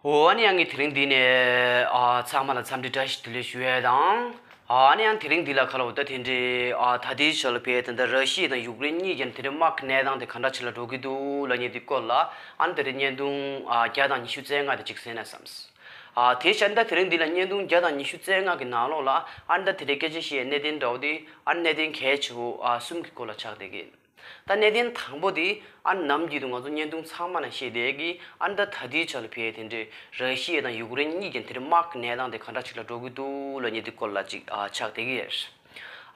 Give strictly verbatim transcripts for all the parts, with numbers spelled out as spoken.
འོ་ཨ་ནི་ཡང་ངས་དེ་རིང་འདི་ནས་ཨ་ཚང་མ་ལ་འཚམས་འདྲི་བཀྲ་ཤིས་བདེ་ལེགས་ཞུ་ཡས་དང་། ཨ་ནི་ཡང་དེ་རིང་འདི་ལ་ཁ་ལོ་ད་དེ་འདྲའི་ཨ་ད་ལྟའི་ཆ་ལ་བལ་དེ་འདྲ་ར་ཤི་ཡ་དང་ཡུཀ་རེན་གཉིས་ཀྱི་དེ་འདྲའི་དམག་གི་གནས་སྟངས་དེ་ག་འདྲ་ཅིག་ལ་འགྲོ་གི་འདུག་ལབ་མཁན་དེ་སྐོར་ལ་ཨ་ནི་དེ་རིང་བརྙན་ཐུང་ཨ་བརྒྱ་དང་ཉི་ཤུ་རྩ་ལྔ་དེ་ཅིག་གསན་ན་བསམས། ཨ་དེ་བྱས་ད་དེ་རིང་འདི་ལ་བརྙན་ཐུང་བརྒྱ་དང་ཉི་ཤུ་རྩ་ལྔ་གི་ནང་ལོགས་ལ་ཨ་ནི་ད་དེ་རིང་སྐད་ཆ་བཤད་གནད་དོན་འདྲ་བོ་དེ་ཨ་ནི་གནད་དོན་གལ་ཆེ་བོ་ཨ་གསུམ་གྱི་སྐོར་ལ་ཆགས་བསྡད་ཀྱི་ཡིན། ད་གནད་དོན་དང་པོ་དེ་ཨ་ནི་ནམ་རྒྱུན་དུ་ང་ཚོ་བརྙན་ཐུང་ཚང་མ་ནང་བཤད་བསྡད་ཀྱི་ཨ་ནི་ད་ད་ལྟའི་ཆ་ལ་བལ་དེ་འདྲའི་ར་ཤི་ཡ་དང་ཡུཀ་རེན་གཉིས་ཀྱི་དེ་འདྲའི་དམག་གི་གནས་སྟངས་དེ་ག་འདྲ་ཅིག་ལ་འགྲོ་གི་འདུག་ལབ་མཁན་དེ་སྐོར་ལ་ཅིག་ཨ་ཆགས་བསྡད་ཀྱི་ཡོད།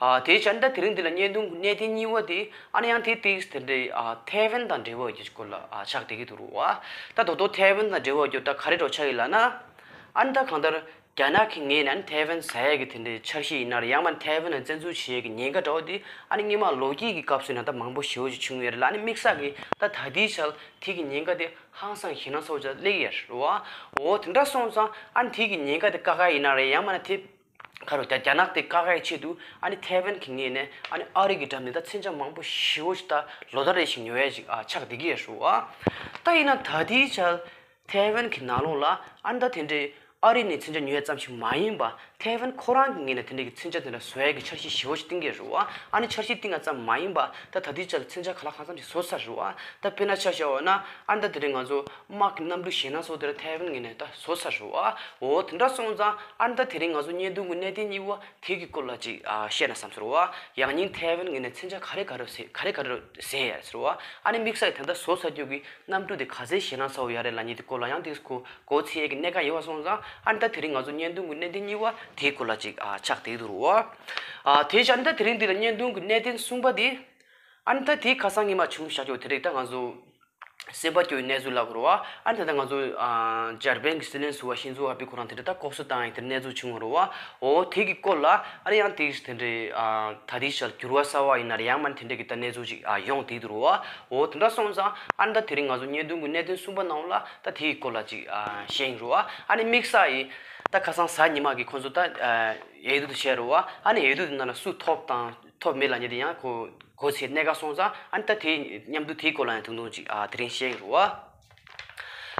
ཨ་དེ་བྱས་ད་དེ་རིང་འདི་ལ་བརྙན་ཐུང་གི་གནད་དོན་གཉིས་པ་དེ་ཨ་ནི་ཡང་དེ་ཏིག་དེ་འདྲའི་ཨ་ཐའེ་ཝན་དང་འབྲེལ་བ་ཡོད་རྒྱུ་སྐོར་ལ་ཨ་ཆགས་བསྡད་ཀྱི་འདུག་རུ་བ། ད་དོ་དོ་ཐའེ་ཝན་དང་འབྲེལ་བ་ཡོད་རྒྱུ་ད་ག་རེ་འགྲོ་ཆགས་ཡིན་ལབ་ན། ཨ་ནི་ད་གང་ལྟར་རྒྱ་ནག་གི་ངོས་ནས་ཨ་ནི་ཐའེ་ཝན་ཟ་ཡས་ཀྱི་དེ་འདྲའི་འཆར་གཞི་ཡིན་ན་རེད། ཡང་མིན་ཐའེ་ཝན་ལ་བཙན་འཛུལ་བྱེད་ཡས་ཀྱི་ཉེན་ཁ་འདྲ་བོ་དེ་ཨ་ནི་སྔོན་མ་ལོ་རྒྱུས་ཀྱི་སྐབས་སུ་ཡིན་ན་ད་མང་པོ་ཞེ་པོ་ཅིག་བྱུང་ཡོད་རེད་ལ། ཨ་ནི་དམིགས་བསལ་གྱི་ད་ད་ལྟའི་ཆར་དེ་གི་ཉེན་ཁ་དེ་ཧང་སང་ཞེད་སྣང་ཚ་པོ་ཅིག་སླེབས་ཡོད་རེད་བ། འོ་དེ་འདྲ་སོང་ཙང་ཨ་ནི་དེ་གི་ཉེན་ཁ་དེ་བཀག་ག་ཡིན་ན་རེད། ཡང་མིན་ན་དེ་ག་རུ་རྒྱ་རྒྱ་ནག་དེ་བཀག་གའི་ཆེད་དུ་ཨ་ནི་ཐའེ་ཝན་གྱི་ངོས་ནས་ཨ་ནི་ཨ་རི་གི་འགྲམ་ནས་ད་མཚོན་ཆ་མང་པོ་ཞེ་པོ་ཞིག་ད་ལོ་ལྟར་རེ་བཞིན་ཉོ་ཡས་ཅིག་ཨ་ཆགས་བསྡད་ཀྱི་ཡོད་རེད་བ། ད་ཡིན་ན་ད་ལྟའི་ཆར་ཐའེ་ཝན་གྱི་ནང་ལོགས་ལ་ཨ་ནི་ད་དེ་འདྲའི་ཨ་རི་ནས་མཚོན་ཆ་ཉོ་ཡས་ཙམ་ཞིག་མ་ཡིན་པ་ཐའེ་ཝན་ཁོ་རང་གི་ངོས་ནས་དེ་འདྲའི་གི་མཚོན་ཆ་དེ་འདྲ་བཟོ་ཡས་ཀྱི་འཆར་གཞི་ཞེ་པོ་ཞིག་བཏིང་གི་ཡོད་རེད་བ། ཨ་ནི་འཆར་གཞི་བཏིང་ཡས་ཙམ་མ་ཡིན་པ་ད་ད་ལྟའི་ཆར་ལ་མཚོན་ཆ་ག་ལ་གང་འཚམ་ཞིག་བཟོ་ཚར་རེད་བ། ད་དཔེར་ན་ཆ་བཞག་པ་ན་ཨ་ནི་ད་དེ་འདྲའི་ང་ཚོ་དམག་གི་གནམ་གྲུ་ཞེད་སྣང་ཚ་པོ་དེ་འདྲ་ཐའེ་ཝན་ངོས་ནས་ད་བཟོ་ཚར་རེད་བ། འོ་དེ་འདྲ་སོང་ཙང་ཨ་ནི་ད་དེ་རིང་ང་ཚོ་བརྙན་ཐུང་གི་གནད་དོན་གཉིས་པ་དེ་གི་སྐོར་ལ་ཅིག་ཨ་བཤད་ན་བསམ་སོང་རེད་བ། ཡང་སྙིང་ཐའེ་ཝན་ངོས་ནས་མཚོན་ཆ་ག་རེ་ག་རེ་ཟེ་ག་རེ་ག་རེ་ཟེ་ཡ་རེད་བ། ཨ་ནི་དམིགས་བསལ་ད་ལྟ་བཟོ་ཚར་རྒྱུ་གི་གནམ་གྲུ་དེ་ག་ཚད་ཞེད་སྣང་ཚ་པོ་ཡོད་རེད་ལབ་མཁན་དེ་སྐོར་ལ་ཡང་དེ་གོ་གོ་ཚད་ཀྱི་གནད་འགག་ཡོད་པ་སོང་ཙང་ཨ་ནི་ད་དེ་རིང་ང་ཚོ་བརྙན་ཐུང་གི་གནད་དོན་གཉིས་པ་དེའི་སྐོར་ལ་ཅིག་ཨ་ཆགས་བསྡད་འདུག་རེད་བ། ཨ་དེ་བཞིན་ཨ་ནི་ད་དེ་རིང་འདི་ལ་བརྙན་ཐུང་གི་གནད་དོན་གསུམ་པ་དེ་ཨ་ནི་ད་དེ་ཁ་སང་ཉི་མ་བྱུང་བཞག་ཆོག་དེ་རིང་ད་ང་ཚོ་སེམས་པ་སྐྱོ་བའི་གནས་ཚུལ་ལབ་དགོས་རེད་བ། ཨ་ནི་ད་ལྟ་ང་ཚོ་ཨ་འཇར་པན་གྱི་སྲིད་བློན་ཟུར་པ་ཤིན་ཛོ་ཨ་བྷི་ཁོ་རང་དེ་འདྲ་ད་ལྐོག་གསོད་བཏང་ཡག་དེ་གནས་ཚུལ་བྱུང་བ་རེད་བ། འོ་དེ་གི་སྐོར་ལ་ཨ་ནི་ཡང་དེ་དེ་འདྲའི་ཨ་ད་ལྟའི་ཆར་འགྱུར་བ་གསར་པ་ཡིན་ན་རེད། ཡང་མིན་དེ་འདྲ་གི་ད་གནས་ཚུལ་ཅིག་ཨ་ཡོང་བསྡད་འདུག་རེད་བ། འོ་དེ་འདྲ་སོང་ཙང་ཨ་ནི་ད་དེ་རིང་ང་ཚོ་བརྙན་ཐུང་གི་གནད་དོན་གསུམ་པ་ནང་ལ་ད་དེ་གི་སྐོར་ལ་ཅིག་ཨ་བཤད་ཡིན་རེད་བ། ཨ་ནི་དམིགས་བསལ་ཡིན་ད་ཁ་སང་གཟའ་ཉི་མ་གི་ཁོང་ཚོ་ད་ཨ་ཡིག་ཐོག་ཏུ་བཤད་རེད་བ། ཨ་ནི་ཡིག་ཐོག་དེ་ནང་ལ་སུ་ཐོབ་དང་ཐོབ་མེད་ལབ་མཁན་དེ་ཡང་གོ་གོ་ཚད་གནད་འགག་སོང་ཙང་ཨ་ནི་ད་དེ་མཉམ་དུ་དེའི་སྐོར་ལ་ཡང་ཐུང་ཐུང་ཅིག་ཨ་དེ་རིང་བཤད་ཀྱི་རེད་བ།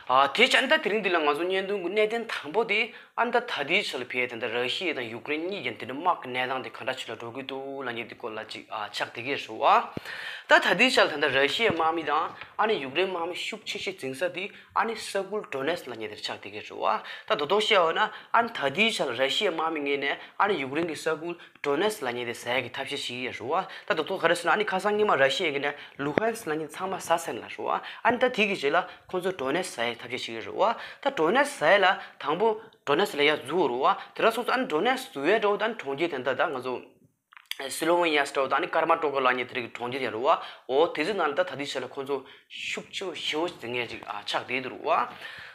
ཨ་དེ་བྱས་ཨ་ནི་ད་དེ་རིང་འདི་ལ་ང་ཚོ་བརྙན་ཐུང་གི་གནད་དོན་དང་པོ་དེ་ཨ་ནི་ད་ད་ལྟའི་ཆ་ལ་བལ་དེ་འདྲ་ར་ཤི་ཡ་དང་ཡུཀ་རེན་གཉིས་ཀྱི་དེ་འདྲ་དམག་གི་གནས་སྟངས་དེ་ག་འདྲ་ཅིག་ལ་འགྲོ་གི་འདུག་ལབ་མཁན་དེ་སྐོར་ལ་ཅིག་ཨ་ཆགས་བསྡད་ཀྱི་རེད་བ། ད་ད་ལྟའི་ཆ་ལ་ད་ལྟ་ར་ཤི་ཡའི་དམག་མི་དང་ཨ་ནི་ཡུཀ་རེན་དམག་མི་ཤུགས་ཆེ་ཤོས་འཛིང་ས་དེ་ཨ་ནི་ས་ཁུལ་ཌོ་ནེ་སི་ལབ་མཁན་དེར་ཆགས་བསྡད་ཀྱི་རེད་བ། ད་དོ་དོ་བཤད་པ་ན་ཨ་ནི་ད་ལྟའི་ཆ་ལ་ར་ཤི་ཡའི་དམག་མི་ངོས་ནས་ཨ་ནི་ཡུཀ་རེན་གྱི་ས་ཁུལ་ཌོ་ནེ་སི་ལབ་མཁན་དེ་ཟ་ཡག་གི་ཐབས་ཤེས་བྱེད་ཀྱི་ཡོད་རེད་བ། ད་དོ་དོ་ག་རེ་ཟེར་ན་ཨ་ནི་ཁ་སང་ཉི་མ་ར་ཤི་ཡ་གི་ནས་ལུ་ཧན་སི་ལབ་མཁན་ཚང་མ་ཟ་ཚར་ལབ་རེད་བ། ཨ་ནི་ད་དེ་གི་རྗེས་ལ་ཁོང་ཚོ་ཌོ་ནེ་སི་ཟ་ཡག་ཐབས་ཤེས་བྱེད་ཀྱི་ཡོད་རེད་བ། ད་ཌོ་ནེ་སི་ཟ་ཡག་ལ་དང་པོ་ཌོ་ནེ་སི་ལ་ཡར་འཛུལ་རེད་བ། དེ་འདྲ་སོང་ཙང་ཨ་ནི་ཌོ་ནེ་སི་འཛུལ་ཡག་འདྲ་བོ་ད་ཨ་ནི་གྲོང་ཁྱེར་དེ་འདྲ་ད་ང་ཚོ་སི་ལོ་ཝེ་ནི་ཡ་ཟེར་བ་དང་ཨ་ནི་ཀར་མ་ཊོ་ཀོ་ལབ་མཁན་དེ་རིགས་གྲོང་ཁྱེར་ཡོད་རེད་བ། འོ་དེ་ཚོའི་ནང་ལ་ད་ད་ལྟའི་ཆ་ལ་ཁོང་ཚོ་ཤུགས་ཆེ་ཞེ་པོ་འཛིང་མཁན་ཅིག་ཨ་ཆགས་བསྡད་འདུག་རེད་བ།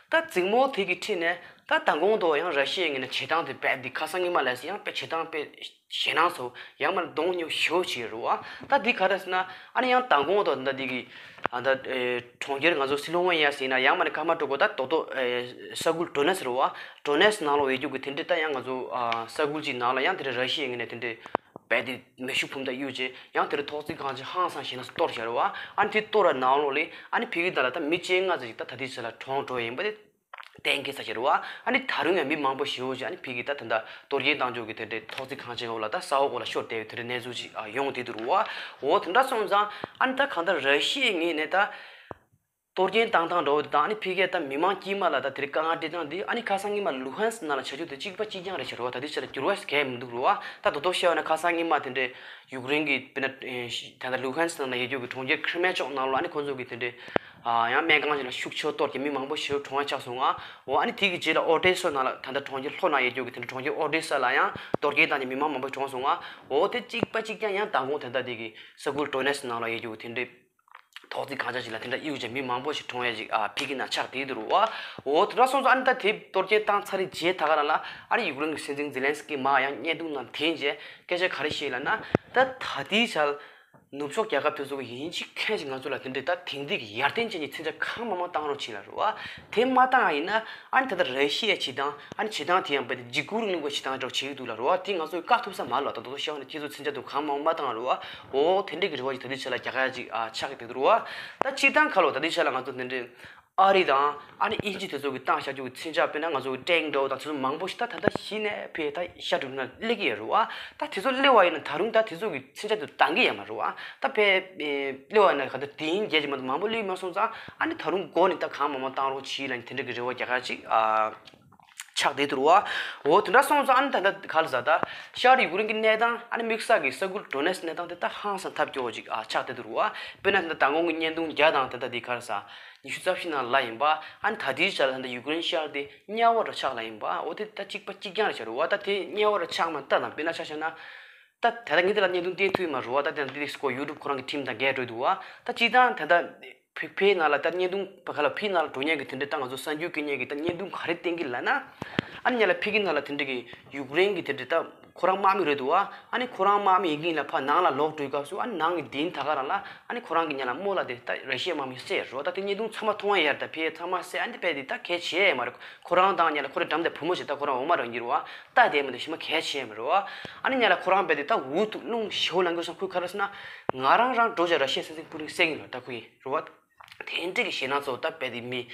ད་འཛིང་མོ་དེ་གི་འཁྲིས་ནས་ད་མདང་དགོང་དུ་ཡང་ར་ཤི་ཡའི་ངོས་ནས་བྱེད་སྟངས་དེ་དཔེ་འདི་ཁ་སང་ཉི་མ་ལས་ཡང་དཔེ་བྱེད་སྟངས་དཔེ་ཞེད་སྣང་ཚ་པོ་ཡང་མ་གདོང་ཉེས་པོ་ཞེ་པོ་ཅིག་ཡོད་རེད་བ། ད་འདི་ག་རེ་ཟེར་ན་ཨ་ནི་ཡང་མདང་དགོང་དུ་ད་འདི་གི་ཨ་ད་ཨེ་གྲོང་ཁྱེར་ང་ཚོ་སི་ལོ་ཝེ་ནི་ཡ་ཟེར་ན་ཡང་མ་ནི་ཀར་མ་ཊོ་ཀོ་ད་དོ་དོ་ཨེ་ས་ཁུལ་ཌོ་ནེ་སི་རེད་བ། ཌོ་ནེ་སི་ནང་ལ་ཡོད་རྒྱུ་གི་དེ་འདྲའི་ད་ཡང་ང་ཚོ་ཨ་ས་ཁུལ་གཅིག་ནང་ལ་ཡང་དེ་འདྲའི་ར་ཤི་ཡའི་ངོས་ནས་དེ་འདྲའི་རྦད་དེ་མེ་ཤུགས་འཕུར་མདའ་གཡུགས་རྗེས་ཡང་དེར་ཐོག་བརྩེགས་ཁང་ཆེན་ཧང་སང་ཞེད་སྣང་གཏོར་བཞག་རེད་བ། ཨ་ནི་དེ་གཏོར་བའི་ནང་ལོགས་ལས་ཨ་ནི་ཕ་གི་ད་ལ་ད་མི་བཅོ་ལྔ་ཙམ་ཞིག་ད་ད་ལྟའི་ཆ་ལ་གྲོངས་འགྲོ་ཡིན་པ་དེ་གཏན་འཁེལ་ཚར་བཞག་རེད་བ། ཨ་ནི་ད་རུང་ཡང་མི་མང་པོ་ཞེ་པོ་ཞིག་ཨ་ནི་ཕ་གི་ད་ད་ལྟ་གཏོར་སྐྱོན་བཏང་ཆོག་གི་དེ་འདྲའི་ཐོག་བརྩེགས་ཁང་ཆེན་འོག་ལ་ད་ས་འོག་ལ་ཤོར་བསྡད་པའི་དེ་འདྲའི་གནས་ཚུལ་ཞིག་ཡོང་བསྡད་འདུག་རེད་བ། འོ་དེ་འདྲ་སོང་ཙང་ཨ་ནི་ད་གང་ལྟར་ར་ཤི་ཡའི་ངོས་ནས་ད། གཏོར་སྐྱོན་བཏང་སྟངས་འདྲ་བོ་དེ་དང་ཨ་ནི་ཕ་གིར་ད་མི་མང་དཀྱུས་མ་ལ་ད་དེ་རིང་དཀའ་ངལ་སྤྲད་སྟངས་འདི་ཨ་ནི་ཁ་སང་ཉི་མ་ལུ་ཧན་སི་ནང་ལ་བྱ་རྒྱུ་དེ་གཅིག་པ་གཅིག་རྐྱང་རེད་ཤག་རེད་བ། ད་ལྟའི་ཆ་ལ་འགྱུར་བ་ཞིག་གང་ཡང་མི་འདུག་རེད་བ། ད་དོ་དོ་བཤད་པ་ན་ཁ་སང་ཉི་མ་དེ་འདྲའི་ཡུཀ་རེན་གྱི་དཔེར་ན་ད་ལྟ་ལུ་ཧན་སི་ནང་ལ་ཡོད་རྒྱུ་གི་གྲོང་ཁྱེར་ཁི་རི་མེ་ཕྱོགས་ནང་ལ་ཨ་ནི་ཁོང་ཚོ་གི་དེ་འདྲའི་ཡང་སྨན་ཁང་ཞིག་ལ་ཤུགས་ཆེ་བོ་གཏོར་གྱི་མི་མང་པོ་ཞེ་པོ་གྲོངས་ཡ་ཆགས་སོང་ང་། འོ་ཨ་ནི་དེ་གི་རྗེས་ལ་ཨོ་ཌེ་ས་ནང་ལ་ད་ལྟ་གྲོང་ཁྱེར་ལྷོ་ནང་ཡོད་རྒྱུ་གི་དེ་འདྲའི་གྲོང་ཁྱེར་ཨོ་ཌེ་ས་ལ་ཡང་གཏོར་སྐྱོན་བཏང་ནས་མི་མང་མང་པོ་གྲོངས་སོང་ང་། འོ་དེ་གཅིག་པ་གཅིག་རྐྱང་ཡང་མདང་དགོང་དེ་འདྲ་དེ་གི་ས་ཁུལ་ཌོ་ནེ་སི་ནང་ལ་ཡོད་རྒྱུ་གི་དེ་འདྲའི། ཐོག་བརྩེགས་ཁང་ཆེན་ཞིག་ལ་དེ་འདྲ་གཡུག་བྱས་མི་མང་པོ་ཞིག་གྲོངས་ཡ་ཞིག་ཨ་ཕ་གི་ནང་ཆགས་བསྡད་འདུག་རེད་བ། འོ་དེ་འདྲ་སོང་ཙང་ཨ་ནི་ད་དེ་གཏོར་སྐྱོན་བཏང་ཚར་རེད་རྗེས་ད་ག་རང་ལ་ཨ་ནི་ཡུཀ་རེན་གྱི་སྲིད་འཛིན་ཛེ་ལན་སི་ཀི་མར་ཡང་བརྙན་ཐུང་ནང་འཐེན་བྱས་སྐད་ཆ་ག་རེ་བཤད་ལབ་ན། ད་ད་ལྟའི་ཆར་ནུབ་ཕྱོགས་རྒྱལ་ཁབ་དེ་ཚོ་གི་ཡིན་གཅིག་མཁན་ཞིག་ང་ཚོ་ལ་དེ་འདྲའི་ད་དེང་དུས་ཀྱི་ཡར་ཐོན་ཅན་གྱི་མཚོན་ཆ་གང་མང་མང་བཏང་རོགས་བྱེད་ལབ་རེད་བ། དེ་མ་བཏང་ཡིན་ན་ཨ་ནི་ད་ལྟ་ར་ཤི་ཡའི་བྱེད་སྟངས་ཨ་ནི་བྱེད་སྟངས་དེ་ཡང་རྦད་དེ་འཇིགས་སྐུལ་གླེང་བའི་བྱེད་སྟངས་འདྲ་བོ་བྱེད་ཀྱི་འདུག་ལབ་རེད་བ། དེ་ང་ཚོས་བཀག་ཐུབ་ས་མ་རེད་ལབ། ད་དོ་དོ་བཤད་པ་ན་ཁྱེད་ཚོ་མཚོན་ཆ་དེ་གང་མང་མང་བཏང་རེད་བ། འོ་དེ་འདྲའི་གི་རེ་བ་ཞིག་ད་ལྟའི་ཆ་ལ་རྒྱག་ཡ་ཅིག་ཨ་ཆགས་ཀྱི་འདུག་རེད་བ། ད་སྤྱིར་བཏང་ཁ་ལོ་ད་ལྟའི་ཆ་ལ་ང་ཚོ་དེ་འདྲའི་ ཨ་རི་དང་ཨ་ནི་དབྱིན་ཇི་དེ་ཚོ་གི་བཏང་བཞག་རྒྱུ་གི་མཚོན་ཆ། དཔེར་ན་ང་ཚོ་གི་ཊེང་ཀྲའོ་དང་དེ་ཚོ་མང་པོ་ཞིག་ད་ད་ལྟ་གཞི་ནས་ཕེ་ད་ཤར་གྲུ་ན་སླེབས་ཀྱི་ཡོད་རེད་བ། ད་དེ་ཚོ་སླེབས་པ་ཡིན་ན་ད་རུང་ད་དེ་ཚོ་གི་མཚོན་ཆ་དེ་འདང་གི་ཡོད་མ་རེད་བ། ད་ཕེ་སླེབས་པ་ཡིན་ན་ག་ད་དེ་ཡིན་རྒྱལ་གྱི་མ་གཏོགས་མང་པོ་སླེབས་མ་སོང་ཙང་། ཨ་ནི་ད་རུང་འགོ་ནས་ད་གང་མང་མང་བཏང་རོགས་བྱིས་ལ་ནི་དེ་འདྲ་གི་རེ་བ་རྒྱག་ག་ཅིག་ཨ། ཆགས་བསྡད་འདུག་བ། འོ་དེ་འདྲ་སོང་ཙང་ཨ་ནི་ད་ལྟ་ག་ལ་ཟ་ད་ཤར་ཡུཀ་རེན་གྱི་གནས་སྟངས། ཨ་ནི་དམིགས་བསལ་གྱི་ས་ཁུལ་ཌོ་ནེ་སི་གནས་སྟངས་དེ་ད་ཧང་སང་ཐབས་སྐྱོ་བོ་ཅིག་ཨ་ཆགས་བསྡད་འདུག་བ། དཔེར་ན་ད་ལྟ་མདང་དགོང་གི་བརྙན་ཐུང་བརྒྱ་དང་ད་ལྟ་དེ་ག་ལ་ཟ་ཉི་ཤུ་རྩ་བཞི་ནང་ལ་ཡིན་པ། ཨ་ནི་ད་ལྟའི་ཆ་ལ་ད་ལྟ་ཡུཀ་རེན་ཤར་དེ་དམྱལ་བ་འདྲ་ཆགས་ལ་ཡིན་པ། འོ་དེ་ད་གཅིག་པ་གཅིག་རྐྱང་རེད་ཤག་རེད་བ། ད་དེ་དམྱལ་བ་འདྲ་ཆགས་མ་ད་དང་དཔེར་ན་ཆ་བཞག་ན། ད་ད་ལྟ་ངས་དེ་ལ་བརྙན་ཐུང་བསྟན་ཐུབ་ཡོད་མ་རེད་བ། ད་དེ་ལ་འདི་སྐོར་ཡུ་ཊུབ་ཁོ་རང་གི་ཁྲིམས་དང་འགལ་འགྲོ་འདུག་བ། ད་སྤྱིར་བཏང་ད་ལྟ་ཕི་ཕིའི་ནང་ལ་ད་བརྙན་ཐུང་བ་ག་ལ་ཕིའི་ནང་ལ་འགྲོ་མཁན་གྱི་དེ་འདྲ་ད་ང་ཚོ་གསར་འགྱུར་སྐྱེལ་མཁན་གྱི་ད་བརྙན་ཐུང་ག་རེ་བསྟན་གྱི་ལབ་ན། ཨ་ནི་ཉ་ལ་ཕི་གི་ནང་ལ་དེ་འདྲ་གི་ཡུཀ་རེན་གྱི་དེ་འདྲ་ད་ཁོ་རང་དམག་མི་རེད་འདུག་བ། ཨ་ནི་ཁོ་རང་དམག་མི་ཡིན་གྱི་ལ་ཕ་ནང་ལ་ལོག་འགྲོའི་སྐབས་སུ་ཨ་ནི་ནང་གི་མདུན་ད་ག་རང་ལ་ཨ་ནི་ཁོ་རང་གི་ཉ་ལ་རྨོ་ལ་དེ་ད་ར་ཤི་ཡའི་དམག་མི་བསད་རོ། ད་དེ་བརྙན་ཐུང་ཚང་མ་མཐོང་ཡ་ཡར་ད་ཕི་ཚང་མ་བསད། ཨ་ནི་དཔེ་དེ་ད་གལ་ཆེ་ཡ་མ་རེད། ཁོ་རང་དང་ཉ་ལ་ཁོ་རེ་འགྲམ་དེ་བུ་མོ་ཞིག་ད་ཁོ་རང་འོ་མ་རང་གི་རུ་བ། ད་དེ་མི་འདུག་ཞི་མ་གལ་ཆེ་མི་རུ་བ། ཨ་ནི་ཉ་ལ་ཁོ་རང་བས་དེ་ད་འུ་ཐུག་རླུང་ཞེ་པོ་ལངས་གི་སོང་། ཁོས་ག་རེ་ཟེར་ན། ང་རང་རང་འགྲོ་བྱ་ར་ཤི་སེམས་སེམས་སྤུ་རིང་བསད་གི་ལ་ད་ཁོ་ཡིན་རུ་བ། དེ་འདྲ་གི་ཞེད་སྣང་ཚོ་ད་བས་དེ་མི་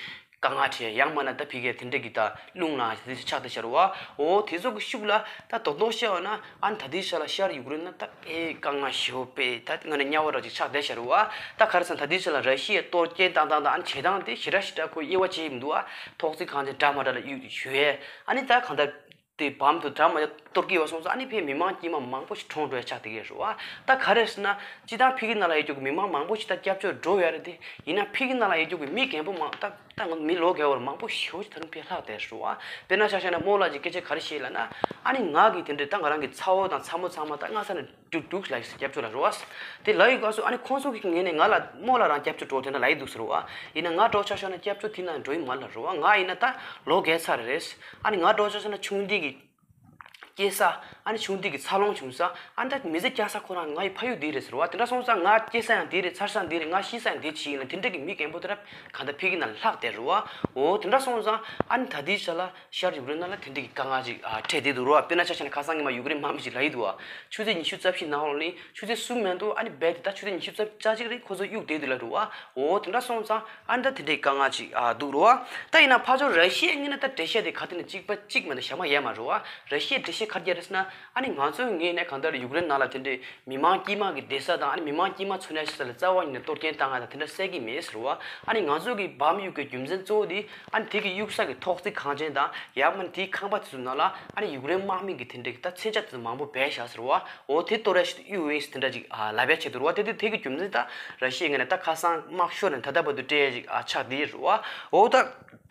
དཀའ་ངལ་འཕྲད་ཡང་མ་ན་ད་ཕི་གའི་དེ་འདྲ་གི་ད་རླུང་ལངས་དེ་ཆགས་དེ་ཤར་བ། འོ་དེ་ཚོ་གི་ཤུགས་ལ་ད་རྡོག་རྡོག་བཤད་བ་ན། ཨ་ནི་ད་ལྟའི་ཆ་ལ་ཤར་ཡུཀ་རེན་ན་ད་དཔེ་དཀའ་ངལ་ཞེ་པོ་དཔེ་ད་ང་ནི་དམྱལ་བ་ར་ཅིག་ཆགས་བསྡད་ཤར་བ། ད་ག་རེ་ཟེར་ན་ད་ལྟའི་ཆ་ལ་ར་ཤི་ཡའི་གཏོར་སྐྱོན་བཏང་སྟངས་དང་ཨ་ནི་བྱེད་སྟངས་དེ་ཞེ་དྲག་ཞེ་དྲག་ཁོ་དབྱེ་བ་ཕྱེ་ཡི་མི་འདུག་ཨ། ཐོག་བརྩེགས་ཁང་ཆེན་འདྲ་མ་འདྲ་ལ་གཡུག་ཞུ་ཡས། ཨ་ནི་ད་གང་ལྟར་དེ་བམ་དུ་འདྲ་མ་འདྲ་གཏོར་གི་ཡོད་སོང་ཙང་ཨ་ནི་ཕའི་མི་མང་དཀྱུས་མ་མང་པོ་ཞིག་གྲོངས་འགྲོ་ཡ་ཆགས་བསྡད་ཀྱི་རེད་བ། ད་ག་རེ་ཟེར་ན་སྤྱིར་བཏང་ཕི་གི་ནང་ལ་ཡོད་རྒྱུ་གི་མི་མང་མང་པོ་ཞིག་ད་སྐྱབས་བཅོལ་འགྲོ་ཡ་རེད་དེ། ཡིན་ན་ཕི་གི་ནང་ལ་ཡོད་རྒྱུ་གི་མི་རྒན་པོ་མང་ད། ད་ང་མི་ལོ་རྒས་པར་མང་པོ་ཞེ་པོ་ཅིག་ད་རུང་ཕེ་ལྷག་བསྡད་རེད་བ། དཔེར་ན་ཆ་བཞག་ན་རྨོ་ལགས་ཀྱིས་སྐད་ཆ་ག་རེ་བཤད་ལབ་ན། ཨ་ནི་ང་གིས་དེ་འདྲའི་ད་ང་རང་གི་ཚ་བོ་དང་ཚ་མོ་ཚང་མ་ད་སྔ་ས་ནས་རྒྱུགས་རྒྱུགས་ལ་སྐྱབས་བཅོལ་ལ་རོ་བ། དེ་ལབ་ཡོད་སྐབས་སུ་ཨ་ནི་ཁོང་ཚོ་གི་ངོས་ནས་ང་ལ་རྨོ་ལགས་རང་སྐྱབས་བཅོལ་འགྲོ་དེ་འདྲ་ལབ་ཡི་འདུག་ཟེར་བ། ཡིན་ན་ང་འགྲོ་ཆ་བཞག་ན་སྐྱབས་བཅོལ་དེ་ན་འགྲོ་ཡི་མ་ལ་རོ་བ། ང་ཡིན་ན་ད་ལོ་རྒས་ཚར་རེད། ཨ་ནི་ང་འགྲོ་ཆ་བཞག་ན་ཆུང་དུས་ཀྱི་སྐྱེས་ས། ཨ་ནི་ཆུང་དུས་ཀྱི་འཚར་ལོངས་བྱུང་ས། ཨ་ནི་ད་མི་ཚེ་བསྐྱལ་ས་ཁོ་རང་ང་ཡི་ཕ་ཡུལ་འདི་རེད་ཟེར་བ། དེ་འདྲ་སོང་ཙང་ང་སྐྱེས་ས་ཡང་འདི་རེད། འཚར་ས་འདི་རེད། ང་ཤི་ས་ཡང་འདི་ཅིག་ཡིན་ན་དེ་འདྲ་གི་མི་རྒན་པོ་དེ་འདྲ་གང་ལྟར་ཕི་གི་ནང་ལྷག་བསྡད་རེད་བ། འོ་དེ་འདྲ་སོང་ཙང་ཨ་ནི་ད་ལྟའི་ཆ་ལ་ཤར་ཡུཀ་རེན་ནང་ལ་དེ་འདྲ་གི་དཀའ་ངལ་ཅིག་ཨ་འཕྲད་བསྡད་འདུག་རེད་བ། དཔེར་ན་ཆ་བཞག་ན་ཁ་སང་ཉི་མ་ཡུཀ་རེན་དམག་མི་ཅིག་ལབ་ཡི་འདུག་བ། ཆུ་ཚོད་ཉི་ཤུ་རྩ་བཞི་ནང་ལོགས་ནི་ཆུ་ཚོད་གསུམ་མ་གཏོགས་ཨ་ནི་རྦད་དེ་ད་ཆུ་ཚོད་ཉི་ཤུ་རྩ་གཅིག་རེད། ཁོ་ཚོ་གཡུག་བསྡད་འདུག་ལབ་རེད་བ། འོ་དེ་འདྲ་སོང་ཙང་ཨ་ནི་ད་དེ་འདྲའི་དཀའ་ངལ་ཅིག་ཨ་འདུག་རེད་བ། ད་ཡིན་ན་ཕར་ཕྱོགས་ར་ཤི་ཡའི་ངོས་ནས་ད་འགྲེལ་བཤད་དེ་ག་དེ་ནས་གཅིག་པ་གཅིག་མ་གཏོགས་བཞག་མ་ཡོད་མ་རེད་བ། ར་ཤི་ཡའི་འགྲེལ་བཤད་ག་རེ་རྒྱག་རེད་ཟེར་ན། ཨ་ནི་ང་ཚོའི་ངོས་ནས་གང་ལྟར་ཡུཀ་རེན་ནང་ལ་དེ་འདྲའི་མི་མང་དཀྱུས་མ་གི་བསྡད་ས་དང་། ཨ་ནི་མི་མང་དཀྱུས་མ་འཚོ་གནས་བྱེད་ས་ལ་རྩ་བ་ཉིད་ནས་གཏོར་སྐྱོན་བཏང་ཡ་དང་དེ་འདྲ་གསལ་གྱི་མེད་ཟེར་བ། ཨ་ནི་ང་ཚོ་གི་བམ་གཡུག་གི་རྒྱུ་མཚན་གཙོ་བོ་དེ་ཨ་ནི་དེ་གི་གཡུག་ས་གི་ཐོག་བརྩེགས་ཁང་ཆེན་དང་ཡང་མིན་དེའི་ཁང་པ་དེ་ཚོ་ནང་ལ་ཨ་ནི་ཡུཀ་རེན་དམག་མི་གི་དེ་འདྲའི་གི་ད་མཚོན་ཆ་དེ་ཚོ་མང་པོ་སྦས་བཞག་ཟེར་བ། འོ་དེ་གཏོར་ཡ་ཞིག་གཡུག་ཡིན་ཟེར་དེ་འདྲ་ཅིག་ལབ་ཡ་ཆེད་དུ་རེད་བ། དེ་དེ་དེ་གི་རྒྱུ་མཚན་ད་ར་ཤི་ཡའི་ངོས་ནས་ད་ཁ་སང་དམག་ཤོར་ནས་ད་ལྟ་བར་དུ་སྤྲད་ཡ་ཅིག་ཆགས་བསྡད་རེད་བ། འོ་ད་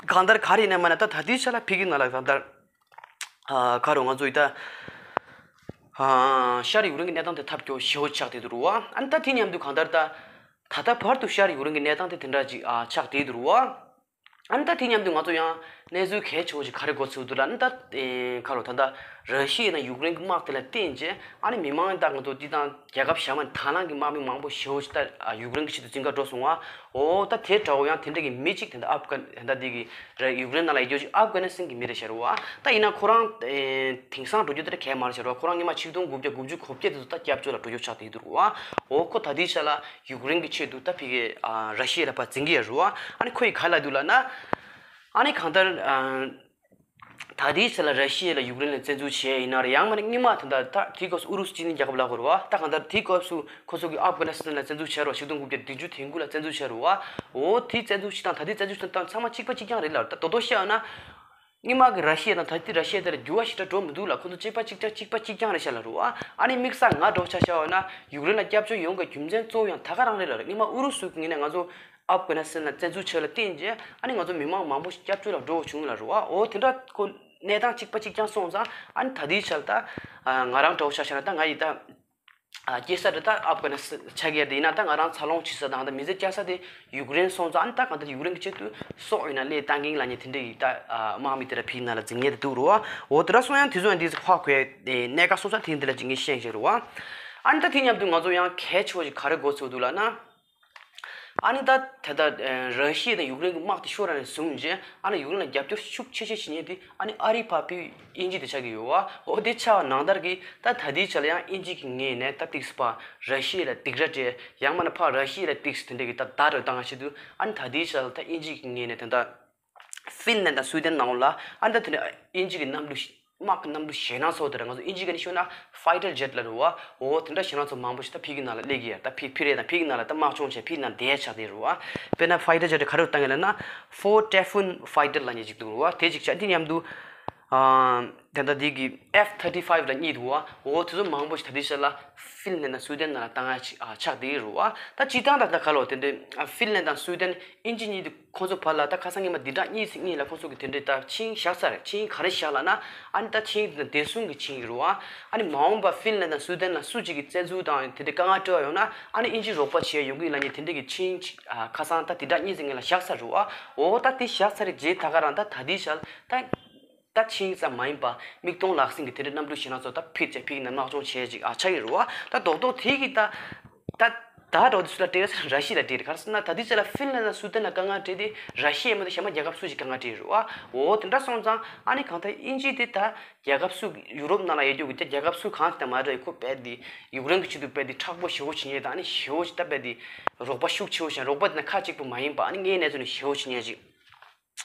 གང་ལྟར་ག་རེ་ཡིན་ན་མ་ན་ད་ད་ལྟའི་ཆ་ལ་ཕི་གི་ནང་ལ་གང་ལྟར། ཨ་ཁ་རོ་ང་ཚོ་ཡི་ད། ཨ་ཤར་ཡུཀ་རེན་གྱི་གནས་སྟངས་དེ་ཐབས་སྐྱོ་ཞེ་པོ་ཆགས་བསྡད་འདུག་རུ་བ། ཨ་ནི་ད་དེ་མཉམ་དུ་གང་ལྟར་ད། ད་ལྟ་བར་དུ་ཤར་ཡུཀ་རེན་གྱི་གནས་སྟངས་དེ་དེ་འདྲ་ཅིག་ཨ་ཆགས་བསྡད་འདུག་རུ་བ། ཨ་ནི་ད་དེ་མཉམ་དུ་ང་ཚོ་ཡང་གནས་ཚུལ་གལ་ཆེ་བོ་ཅིག་ག་རེ་གོ་ཚུལ་འདུག་ལ་ནི་ད། ཨེ་ཁ་རོ་ད་ལྟ་ར་ཤི་ཡ་དང་ཡུཀ་རེན་གྱི་དམག་དེ་ལ་བརྟེན་བྱས་ཨ་ནི་མི་མང་ད་ང་ཚོ་འདི་དང་རྒྱལ་ཁབ་གཞན་མ་ད་ནང་གི་དམག་མི་མང་པོ་ཞེ་པོ་ཅིག་ད་ཡུཀ་རེན་གྱི་ཆེད་དུ་འཛིན་གྲྭ་འགྲོ་སོང་བ། འོ་ད་དེ་འདྲ་བོ་ཡང་དེ་འདྲ་གི་མི་གཅིག་དེ་འདྲ་ཨབ་གྷ་ནི་ད་འདི་གི་རེད། ཡུཀ་རེན་ནང་ལ་ཡོད་རྒྱུ་ཅིག་ཨབ་གྷ་ནི་སི་ཐན་གི་མི་རེད་ཤག་རུ་བ། ད་ཡིན་ན་ཁོ་རང་ཨེ་དེང་སང་འགྲོ་རྒྱུ་དེ་འདྲ་གས་མ་རེད་ཤག་རུ་བ། ཁོ་རང་སྔོན་མ་ཆིག་སྟོང་དགུ་བརྒྱ་དགུ་བཅུ་གོ་བརྒྱད་དེ་ཚོ་ད་སྐྱབས་བཅོལ་ལ་འགྲོ་རྒྱུ་ཆགས་བསྡད་འདུག་རུ་བ། འོ་ཁོ་ད་ལྟའི་ཆ་ལ་ཡུཀ་རེན་གྱི་ཆེད་དུ་ད་ཕ་གི་ཨ་ར་ཤི་ཡ་ལ་ཕར་འཛིན་གྱི་ཡོད་རུ་བ། ཨ་ནི་ཁོ་ཡིས་ག་ལབ་འདུག་ལབ་ན། ཨ་ནི་གང་ལྟར་ཨ། ད་ལྟའི་ཆ་ལ་ར་ཤི་ཡ་ལ་ཡུཀ་རེན་ལ་བཙན་འཛུལ་བྱས་ཡིན་ན་རེད། ཡང་མིན་ན་སྔོན་མ་ད་ལྟ་ད་དེའི་སྐབས་སུ་ཨུ་རུ་སུ་སྤྱི་མཐུན་རྒྱལ་ཁབ་ལབ་དགོས་རེད་བ། ད་གང་ལྟར་དེའི་སྐབས་སུ་ཁོ་ཚོ་གིས་ཨབ་གྷ་ནི་སི་ཐན་ལ་བཙན་འཛུལ་བྱས་རེད་བ། ཆིག་སྟོང་དགུ་བརྒྱ་བདུན་ཅུ་དོན་དགུ་ལ་བཙན་འཛུལ་བྱས་རེད་བ། འོ་དེའི་བཙན་འཛུལ་བྱེད་སྟངས་ད་ལྟའི་བཙན་འཛུལ་བྱེད་སྟངས་ཚང་མ་གཅིག་པ་གཅིག་རྐྱང་རེད་ལ། ད་རྡོག་རྡོག་བཤད་ཡོང་ན། སྔོན་མ་གི་ར་ཤི་ཡ་དང་ད་ལྟའི་ར་ཤི་ཡ་དེ་ལ་འགྱུར་བ་ཞེ་དྲག་འགྲོ་མི་འདུག་ལ། ཁོ་ཚོ་གཅིག་པ་གཅིག་རྐྱང་གཅིག་པ་གཅིག་རྐྱང་རེད་ཤག་ལབ་རེད་བ། ཨ་ནི་དམིགས་བསལ་ང་འདྲ་བོ་ཆ་བཞག་ཡོང་ན་ཡུཀ་རེན་ལ་སྐྱབས་བཅོལ་ཡོང་དགོས་རྒྱུ་མཚན་གཙོ་བོ་ཡང་ད་ག་རང་རེད་ལབ་རེད། སྔོན་མ་ཨུ་རུ་སུ་གི་ངོས་ནས་ང་ཚོ་ཨབ་གྷ་ནི་སི་ཐན་ལ་བཙན་འཛུལ་བྱས་ལ་བརྟེན་རྗེས་ཨ་ནི་ང་ཚོ་མི་མང་མང་པོ་ཞིག་སྐྱབས་བཅོལ་ལ་འགྲོ་དགོས་བྱུང་ལབ་རེད་བ། འོ་དེ་འདྲ་ཁོ་གནས་སྟངས་གཅིག་པ་གཅིག་རྐྱང་སོང་ཙང་ཨ་ནི་ད་ལྟའི་ཆར་ད་ང་རང་འདྲ་བོ་ཆ་བཞག་ན་ད་ང་ཡི་ད། ཨ་སྐྱེས་ས་དེ་ད་ཨབ་གྷ་ནི་སི་ཐན་ཆགས་ཀྱི་ཡོད་དེ། ཡིན་ན་ད་ང་རང་འཚར་ལོངས་བྱེད་ས་དང་ད་མི་ཚེ་བསྐྱལ་ས་དེ་ཡུཀ་རེན་སོང་ཙང་ཨ་ནི་ད་གང་ལྟར་ཡུཀ་རེན་གྱི་ཆེད་དུ་སྲོག་ཡིན་ན་སླད་བཏང་གིན་ལབ་མཁན་དེ་འདྲ་ཡི་ད་དམག་མི་དེ་འདྲ་ཕ་གི་ནང་ལ་འཛིན་མཁན་དེ་འདུག་རུ་བ། འོ་དེ་འདྲ་སོང་ཡང་དེ་ཚོ་ཡང་དེ་ཧ་གོ་ཡ་གནད་འགག་སོང་ཙང་དེ་འདི་ལ་ཅིག་ངས་བཤད་བཞག་རུ་བ། ཨ་ནི་ད་དེ་མཉམ་དུ་ང་ཚོ་ཡང་གལ་ཆེ་བ་ཞིག་ག་རེ་གོ་ཚུལ་འདུག་ལབ་ན། ཨ་ནི་ད་ད་ལྟ་ར་ཤི་ཡ་དང་ཡུཀ་རེན་གྱི་དམག་དེ་ཤོར་ར་ནས་བཟུང་རྗེས་ཨ་ནི་ཡུཀ་རེན་ལ་རྒྱབ་སྐྱོར་ཤུགས་ཆེ་ཤོས་བྱེད་མཁན་དེ་ཨ་ནི་ཨ་རིའི་ཕར་ཕུད་དབྱིན་ཇི་དེ་ཆགས་ཀྱི་ཡོད་བ། འོ་དེ་ཆགས་པ་ནང་ལྟར་གྱི་ད་ད་ལྟའི་ཆ་ལ་ཡང་དབྱིན་ཇི་གི་ངོས་ནས་ད་ཏིག་སི་ཕར་ར་ཤི་ཡ་ལ་སྡིགས་ར་སྤྲད་ཡང་མིན་ན་ཕར་ར་ཤི་ཡ་ལ་ཏིག་སི་དེ་འདྲ་གི་ད་བརྡ་འདྲ་བཏང་ཆེད་དུ་ཨ་ནི་ད་ལྟའི་ཆ་ལ་ད་དབྱིན་ཇི་གི་ངོས་ནས་ད་ལྟ། ཧྥིན་ལན་དང་སུའི་ཏན་ནང་ལ་ཨ་ནི་ད་དེ་ནས་དབྱིན་ཇི་གི་གནམ་གྲུ་དམག་གི་གནམ་གྲུ་ཞེད་སྣང་ཚོགས་དེ་ར་ང་ཚོ་དབྱིན་ཇི་ག་ནས་ཤོད་ན་ཕའི་ཊར་ཇེ་ཊི་ལ་རེད་བ། འོ་དེ་འདྲ་ཞེད་སྣང་ཚོགས་མང་པོ་ཞིག་ད་ཕི་གི་ནང་ལ་སླེབས་ཀྱི་ཡ། ད་ཕི་ཕི་རེད་ད་ཕི་གི་ནང་ལ་ད་དམག་སྦྱོང་བྱས་ཕི་ནང་བསྡད་ཆགས་དེ་རེད་བ། དཔེར་ན་ཕའི་ཊར་ཇེ་ཊི་ག་རེ་བཏང་གི་ལབ་ན་ཕོར་ཊའི་ཕུན་ཕའི་ཊར་ལབ་མཁན་ཅིག་འདུག་རེད་བ། དེ་ཅིག་ཆགས་དེ་མཉམ་དུ་ཨ་དེ་འདྲ་དེ་གི་ཨེཕ་ཐར་ཊི་ཕའིབ་ལབ་གཉིས་འདུག་བ། འོ་དེ་ཚོ་མང་པོ་ཞིག་ད་ལྟའི་ཆ་ལ་ཧྥིན་ལན་དང་སུའི་ཏན་ནང་ལ་བཏང་ཡ་ཆགས་དེ་རེད་བ། ད་སྤྱིར་བཏང་ད་ད་ག་ལོ་དེ་འདྲའི་ཧྥིན་ལན་དང་སུའི་ཏན་དབྱིན་ཇི་གཉིས་དེ། ཁོང་ཚོ་བར་ལ་ད་ཁ་སང་ཉི་མ་འདི་དྲག་གཉིས་ཚིག་གཉིས་ལ་ཁོང་ཚོ་གི་དེ་འདྲའི་ད་ཆིངས་བཞག་ཚར། ཆིངས་ག་རེ་བཞག་ལབ་ན་ཨ་ནི་ད་ཆིངས་དེ་བདེ་སྲུང་གི་ཆིངས་རེད་བ། ཨ་ནི་མ་འོངས་པ་ཧྥིན་ལན་དང་སུའུ་ཏན་ལ་སུ་གཅིག་གིས་བཙན་འཛུལ་དང་དེ་འདྲའི་དཀའ་ངལ་སྤྲད་པ་ཡོང་ན་ཨ་ནི་དབྱིན་ཇི་རོགས་པ་བྱེད་ཡོང་གི་ལབ་མཁན་དེ་འདྲའི་གི་ཆིངས་ཨ་ཁ་སང་ད་འདི་དྲག་གཉིས་ཚིག་གཉིས་ལ་བཞག་ཚར་རེད་བ། འོ་ད་དེ་བཞག་ཚར་རེད་རྗེས་ད་ག་རང་ད་ད་ལྟའི་ཆར་ད་ད་ཆིངས་ཙམ་མ་ཡིན་པ་མིག་མཐོང་ལག་ཟིན་གི་དེ་འདྲའི་གནམ་གྲུ་ཞེད་སྣང་ཚོགས་ད་ཕུད་བྱས་ཕི་གི་ནང་དམག་སྦྱོང་བྱས་ཅིག་ཨ་ཆགས་ཡོད་རེད་བ། ད་རྡོག་རྡོག་དེ་གི་ད། ད་ད་འགྲོ་དུས་སུ་ལ་སྤྲད་ས་ར་ཤི་ཡ་ལ་སྤྲད་རེད། ག་རེ་ཟེར་ན་ད་ལྟའི་ཆ་ལ་ཧྥིན་ལན་དང་སུའུ་ཏན་ལ་དཀའ་ངལ་སྤྲད་དེ་ར་ཤི་ཡ་མ་གཏོགས་གཞན་པ་རྒྱལ་ཁབ་སུ་ཞིག་དཀའ་ངལ་སྤྲད་རེད་བ། འོ་དེ་འདྲ་སོང་ཙང་ཨ་ནི་གང་ལྟར་དབྱིན་ཇི་དེ་ད་རྒྱལ་ཁབ་སུ་ཡུ་རོབ་ནང་ལ་ཡོད་རྒྱུ་གི་རྒྱལ་ཁབ་སུ་གང་ཞིག་དང་མ་འདྲ་བའི་ཁོ་རྦད་དེ་ཡུཀ་རེན་གྱི་ཆེད་དུ་རྦད་དེ་མཁྲེགས་པོ་ཞེ་པོ་བྱེད་མཁན་དང་ཨ་ནི་ཞེ་པོ་ཞིག་ད་རྦད་དེ་རོགས་པ་ཤུགས་ཆེ་བོ་བྱེད་རོགས་པ་དེ་ན་ཁ་གཅིག་པུ་མ་ཡིན་པ་ཨ་ནི་དངོས་གནས་ཚོ་ནས་ཞེ་པོ་བྱེད་མཁན་ཅིག་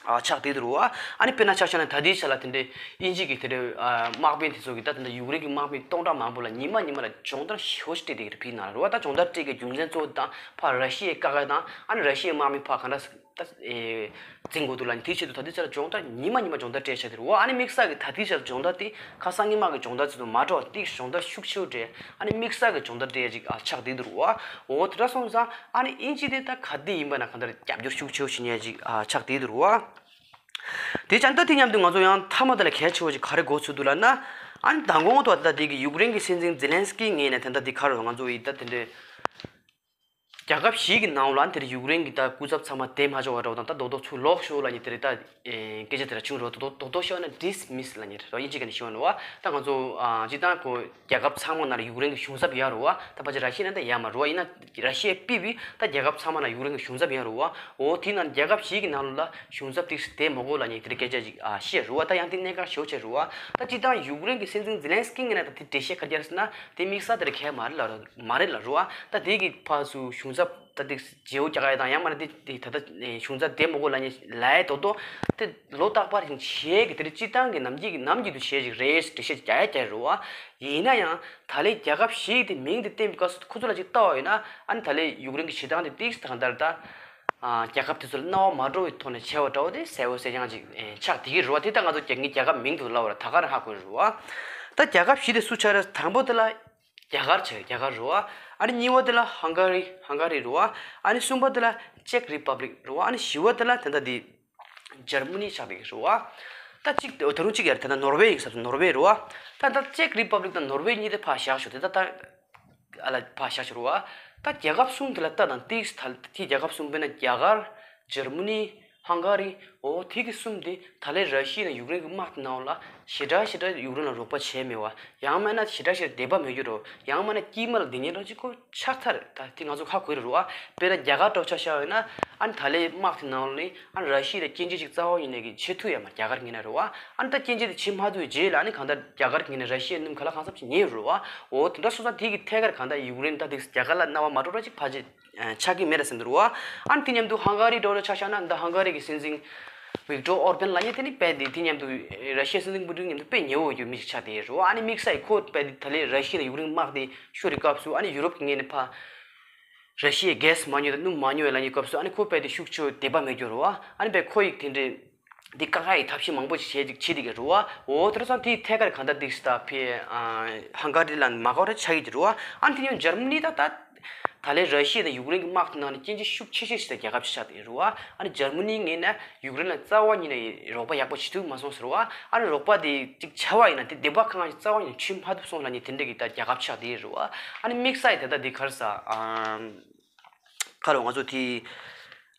ཨ་ཆགས་བསྡད་འདུག་རེད་བ། ཨ་ནི་དཔེར་ན་ཆ་བཞག་ན་ད་ལྟའི་ཆ་ལ་དེ་འདྲའི་དབྱིན་ཇི་གི་དེ་འདྲའི་ཨ་དམག་དཔོན་དེ་ཚོ་གིས་ད་དེ་འདྲ་ཡུཀ་རེན་གྱི་དམག་དཔོན་སྟོང་ཕྲག་མང་པོ་ལ་ཉི་མ་ཉི་མ་ལ་སྦྱོང་བརྡར་ཞེ་པོ་ཞིག་སྤྲད་བསྡད་ཀྱི་རེད་ཕི་ནང་ལ་རེད་བ། ད་སྦྱོང་བརྡར་སྤྲད་ཀྱི་རྒྱུ་མཚན་གཙོ་བོ་དང་ཕར་ར་ཤི་ཡའི་དཀའ་ངལ་དང་ཨ་ནི་ར་ཤི་ཡའི་དམག་མི་ཕར་ག་འདྲ་ད་ཨེ་འཛིང་དགོས་འདུག་ལབ་ནས་དེའི་ཆེད་དུ་ད་ལྟའི་ཆ་ལ་སྦྱོང་བརྡར་ཉི་མ་ཉི་མ་སྦྱོང་བརྡར་སྤྲད་བཞག་དེ་རེད་བ། ཨ་ནི་དམིགས་བསལ་གྱི་ད་ལྟའི་ཆ་ལ་སྦྱོང་བརྡར་དེ་ཁ་སང་ཉི་མ་གི་སྦྱོང་བརྡར་ཚོ་དང་མ་འདྲ་བ་ཏིག་སྦྱོང་བརྡར་ཤུགས་ཆེ་བོ་སྤྲད་ཨ་ནི་དམིགས་བསལ་གྱི་སྦྱོང་བརྡར་སྤྲད་ཅིག་ཨ་ཆགས་བསྡད་འདུག་རེད་བ། འོ་དེ་འདྲ་སོང་ཙང་ཨ་ནི་དབྱིན་ཇི་དེ་ད་ག་དུས་ཡིན་པ་ན་གང་ལྟར་རྒྱབ་སྐྱོར་ཤུགས་ཆེ་བོ་བྱེད་མཁན་ཅིག་ཨ་ཆགས་བསྡད་འདུག་རེད་བ། དེ་ཙང་ད་དེ་མཉམ་དུ་ང་ཚོ་ཡང་མཐའ་མ་དེ་ལ་གལ་ཆེ་བོ་ཅིག་ག་རེ་གོ་ཚུལ་འདུག་ལབ་ན། ཨ་ནི་མདང་དགོང་ཐོག་ད་དེ་གི་ཡུཀ་རེན་གྱི་སྲིད་འཛིན་ཛེ་ལན་སི་ཀི་ངོས་ནས་ད་ལྟ་དེ་ག་རེ་ང་ཚོ་ཡི་ད་དེ་འདྲའི་རྒྱལ་ཁབ་བཞི་གི་ནང་ལ་དེར་ཡུཀ་རེན་གྱི་ད་སྐུ་ཚབ་ཚང་མ་བསྡད་མ་ཆོག་པ་འདྲ་བོ་དང་ད་རྡོག་རྡོག་ཚུར་ལོག་ཤོག་ལབ་མཁན་དེ་རེད་ད། སྐད་ཆ་དེ་འདྲ་བྱུང་རེད་བ། རྡོག་རྡོག་རྡོག་རྡོག་བཤད་ན་ཌི་སི་མི་སི་ལབ་མཁན་རེད་བ། དབྱིན་ཇི་སྐད་ནས་བཤད་ན་བ། ད་ང་ཚོ་ཨ་སྤྱིར་བཏང་ཁོ་རྒྱལ་ཁབ་ཚང་མ་ནང་ལ་ཡུཀ་རེན་གྱི་གཞུང་ཚབ་ཡོད་རེད་བ། ད་ཕལ་ཆེར་ར་ཤི་ཡ་ནང་ད་ཡོད་མ་རེད་བ། ཡིན་ན་ར་ཤི་ཡས་ཕུད་པའི་ད་རྒྱལ་ཁབ་ཚང་མ་ནང་ཡུཀ་རེན་གྱི་གཞུང་ཚབ་ཡོད་རེད་བ། འོ་དེའི་ནང་རྒྱལ་ཁབ་བཞི་གི་ནང་ལ་གཞུང་ཚབ་ཏིག་སེ་བསྡད་མ་དགོས་ལབ་མཁན་དེ་འདྲ་སྐད་ཆ་ཅིག་ཨ་བཤད་རེད་བ། ད་ཡང་དེ་གནད་འགག་ཞེ་པོ་ཅིག་རེད་བ། ད་སྤྱིར་བཏང་ཡུཀ་རེན་གྱི་སྲིད་འཛིན་ཛེ་ལན་སི་ཀི་ངོས་ནས་ད་དེ་འགྲེལ་བཤད་ག་རེ་རྒྱག་ཟེར་ན་དེ་དམིགས་བསལ་དེ་འདྲ་གང་ཡང་མ་རེད་ལབ་རེད་མ་རེད་ལབ་རེད་བ། ད་དེ་གི་ཕར་ཚུར་གཞུང་ཚབ་ད་དེ་བརྗེ་པོ་རྒྱག་ཡ་དང་ཡང་མིན་ན་དེ་དེ་ད་ལྟ་གཞུང་ཚབ་བསྡད་མ་དགོས་ལབ་མཁན་ལབ་ཡ་རྡོག་རྡོག་དེ་ལོ་རྟག་པར་བཞིན་བྱེད་ཀྱི་དེ་འདྲ་སྤྱིར་བཏང་གི་ནམ་རྒྱུན་གྱི་ནམ་རྒྱུན་དུ་བྱེད་ཅིག་རེད་འགྲེལ་བཤད་ཅིག་རྒྱག་ཡ་རྒྱག་ཡ་རེད་བ། ཡིན་ན་ཡང་ད་ལན་རྒྱལ་ཁབ་བཞི་དེ་མིང་དེ་བསྟན་པའི་སྐབས་སུ་ཁོ་ཚོ་ལ་ཅིག་ལྟ་བ་ཡིན་ན་ཨ་ནི་ད་ལན་ཡུཀ་རེན་གྱི་བྱེད་སྟངས་དེ་ཏིག་ཙམ་གང་ལྟར་ད་རྒྱལ་ཁབ་དེ་ཚོ་ལ་སྣང་བ་མ་འགྲོ་བའི་ཐོག་ནས་བྱས་པ་འདྲ་བོ་དེ་གསལ་པོ་གསལ་རྐྱང་ཅིག་ཆགས་བསྡད་ཀྱི་རེད་བ། དེ་ལྟར་ང་ཚོ་རྒྱ་ངའི་རྒྱལ་ཁབ་མིང་དུ་ལབ་པ་རེད། ད་ག་རང་ཧ་གོ་རེད་བ། ད་རྒྱལ་ཁབ་བཞི་དེ་སུ་ཆགས་རེད། དང་པོ་དེ་ལ་རྒྱ་གར་ཆགས་རྒྱ་གར་རེད་བ། ཨ་ནི་གཉིས་པ་དེ་ལ་ཧང་ག་རི་ཧང་ག་རི་རེད་བ། ཨ་ནི་གསུམ་པ་དེ་ལ་ཅེག་རི་པབ་ལིག་རེད་བ། ཨ་ནི་བཞི་པ་དེ་ལ་དེ་འདྲ་དེ་འཇར་མ་ནི་ཆགས་བསྡད་ཀྱི་རེད་བ། ད་གཅིག་ད་རུང་གཅིག་ཡར་དེ་ན་ནོར་ཝེ་ཡིན་ས་ནོར་ཝེ་རེད་བ། ད་ད་ཅེག་རི་པབ་ལིག་དང་ནོར་ཝེ་གཉིས་དེ་ཕར་བཞག་ཞོག་དེ་ད་ད་ཨ་ལ་ཕར་བཞག་ཞོག་རེད་བ། ད་རྒྱལ་ཁབ་གསུམ་དེ་ལ་ལྟ་དང་ཏིག་ད་དེ་རྒྱལ་ཁབ་གསུམ་དཔེར་ན་རྒྱ་གར་འཇར་མ་ནི་ཧང་ག་རི། འོ་དེ་གི་གསུམ་དེ་ད་ལན་ར་ཤི་ཡ་དང་ཡུཀ་རེན་གྱི་དམག་དེ་ནང་ལ་ཞེ་དྲག་ཞེ་དྲག་ཡུཀ་རེན་ལ་རོགས་པ་བྱས་མེད་བ། ཡང་མིན་ན་ཞེ་དྲག་ཞེ་དྲག་དད་པ་མེད་རྒྱུ་རོ། ཡང་མིན་ན་དཀྱིལ་མ་ལ་སྡོད་མཁན་རང་ཅིག་ཁོ་ཆགས་ཚར། ད་དེ་ང་ཚོ་ཧ་གོ་རེད་བ། དཔེར་ན་རྒྱ་གར་འདྲ་བོ་ཆ་བཞག་ཡོད་ན་ཨ་ནི་ད་ལན་དམག་དེ་ནང་ལ་ཨ་ནི་ར་ཤི་ཡ་ལ་སྐྱོན་བརྗོད་ཅིག་རྩ་བ་ཉིད་ནས་ཀྱི་བྱེད་ཐུབ་ཡ་མ་རྒྱ་གར་ངོས་ནས་རེད་བ། ཨ་ནི་ད་སྐྱོན་བརྗོད་དེ་བྱེད་མ་ཐུབ་པའི་རྗེས་ལ་ཨ་ནི་གང་ལྟར་རྒྱ་གར་ངོས་ནས་ར་ཤི་ཡའི་སྣུམ་ག་ལ་གང་འཚམ་ཞིག་ཉོས་ཡོད་རེད་བ། འོ་དེ་འདྲ་སོང་ཙང་དེ་གི་ཐད་ཀར་གང་ལྟར་ཡུཀ་རེན་ད་དེ་རྒྱ་གར་ལ་སྣང་བ་མ་འགྲོ་ར་ཅིག་ཕལ་ཆེར་ཆགས་ཀྱི་མེད་ར་ཟེར་འདུག་རེད་བ། ཨ་ནི་དེ་མཉམ་དུ་ཧང་ག་རི་འདྲ་བོ་ལ་ཆ་བཞག་ན་ད་ཧང་ག་རི་གི་སྲིད་འཛིན་ཝིག་ཏོར་ཨོར་བན་ལབ་མཁན་དེ་ནི་དཔེ་དེ་དེ་མཉམ་དུ་ར་ཤི་ཡའི་སྲིད་འཛིན་པུ་ཏིན་མཉམ་དུ་དཔེ་ཉེ་བོ་ཡོད་མི་ཞིག་ཆགས་བསྡད་ཡོད་རེད་བ། ཨ་ནི་དམིགས་བསལ་ཁོ་དཔེ་དེ་ད་ལན་ར་ཤི་ཡ་དང་ཡུཀ་རེན་གྱི་དམག་དེ་ཤོར་བའི་སྐབས་སུ་ཨ་ནི་ཡུ་རོབ་ཀྱི་ངོས་ནས་ཕར་ར་ཤི་ཡའི་གྷེ་སི་མ་ཉོས་དང་སྣུམ་མ་ཉོས་ལབ་མཁན་སྐབས་སུ་ཨ་ནི་ཁོ་དཔེ་དེ་ཤུགས་ཆེ་བོ་དད་པ་མེད་རྒྱུ་རེད་བ། ཨ་ནི་དཔེ་ཁོ་ཡིས་དེ་འདྲའི་འདི་དཀའ་ཁག་གི་ཐབས་ཤེས་མང་པོ་ཞིག་བྱེད་ཅིག་བྱེད་བསྡད་ཀྱི་རེད་བ། འོ་དེ་འདྲ་སོང་དེའི་ཐད་ཀར་གང་ལྟར་ཏིག་ཙམ་ད་ཕི་ཨ་ཧང་ག་རི་ལ་མ་དགའ་བ་རེ་ཆགས་ཀྱི་རེད་བ། ཨ་ནི་དེ་ནས་འཇར་མ་ནི་ད་ད་ད་ལན་ར་ཤི་ཡ་དང་ཡུཀ་རེན་གྱི་དམག་དེ་ནང་ནས་སྐྱོན་བརྗོད་ཤུགས་ཆེ་ཤོས་ཤིག་ད་རྒྱལ་ཁབ་ཅིག་ཆགས་བསྡད་ཀྱི་རེད་བ། ཨ་ནི་འཇར་མ་ནིའི་ངོས་ནས་ཡུཀ་རེན་ལ་རྩ་བ་ཉིད་ནས་རོགས་པ་ཡག་པོ་བྱེད་ཐུབ་མ་སོང་ཟེར་བ། ཨ་ནི་རོགས་པ་དེ་ཅིག་བྱས་པ་ཡིན་ན་དེ་དད་པ་གང་ཅིག་རྩ་བ་ཉིད་ནས་བྱེད་མ་ཐུབ་སོང་ལབ་མཁན་དེ་འདྲ་གི་ད་རྒྱལ་ཁབ་ཆགས་བསྡད་ཀྱི་རེད་བ། ཨ་ནི་དམིགས་བསལ་དེ་ད་དེ་ག་རེ་ཟེར་ཨ། ཁ་ལོ་ང་ཚོ་དེ་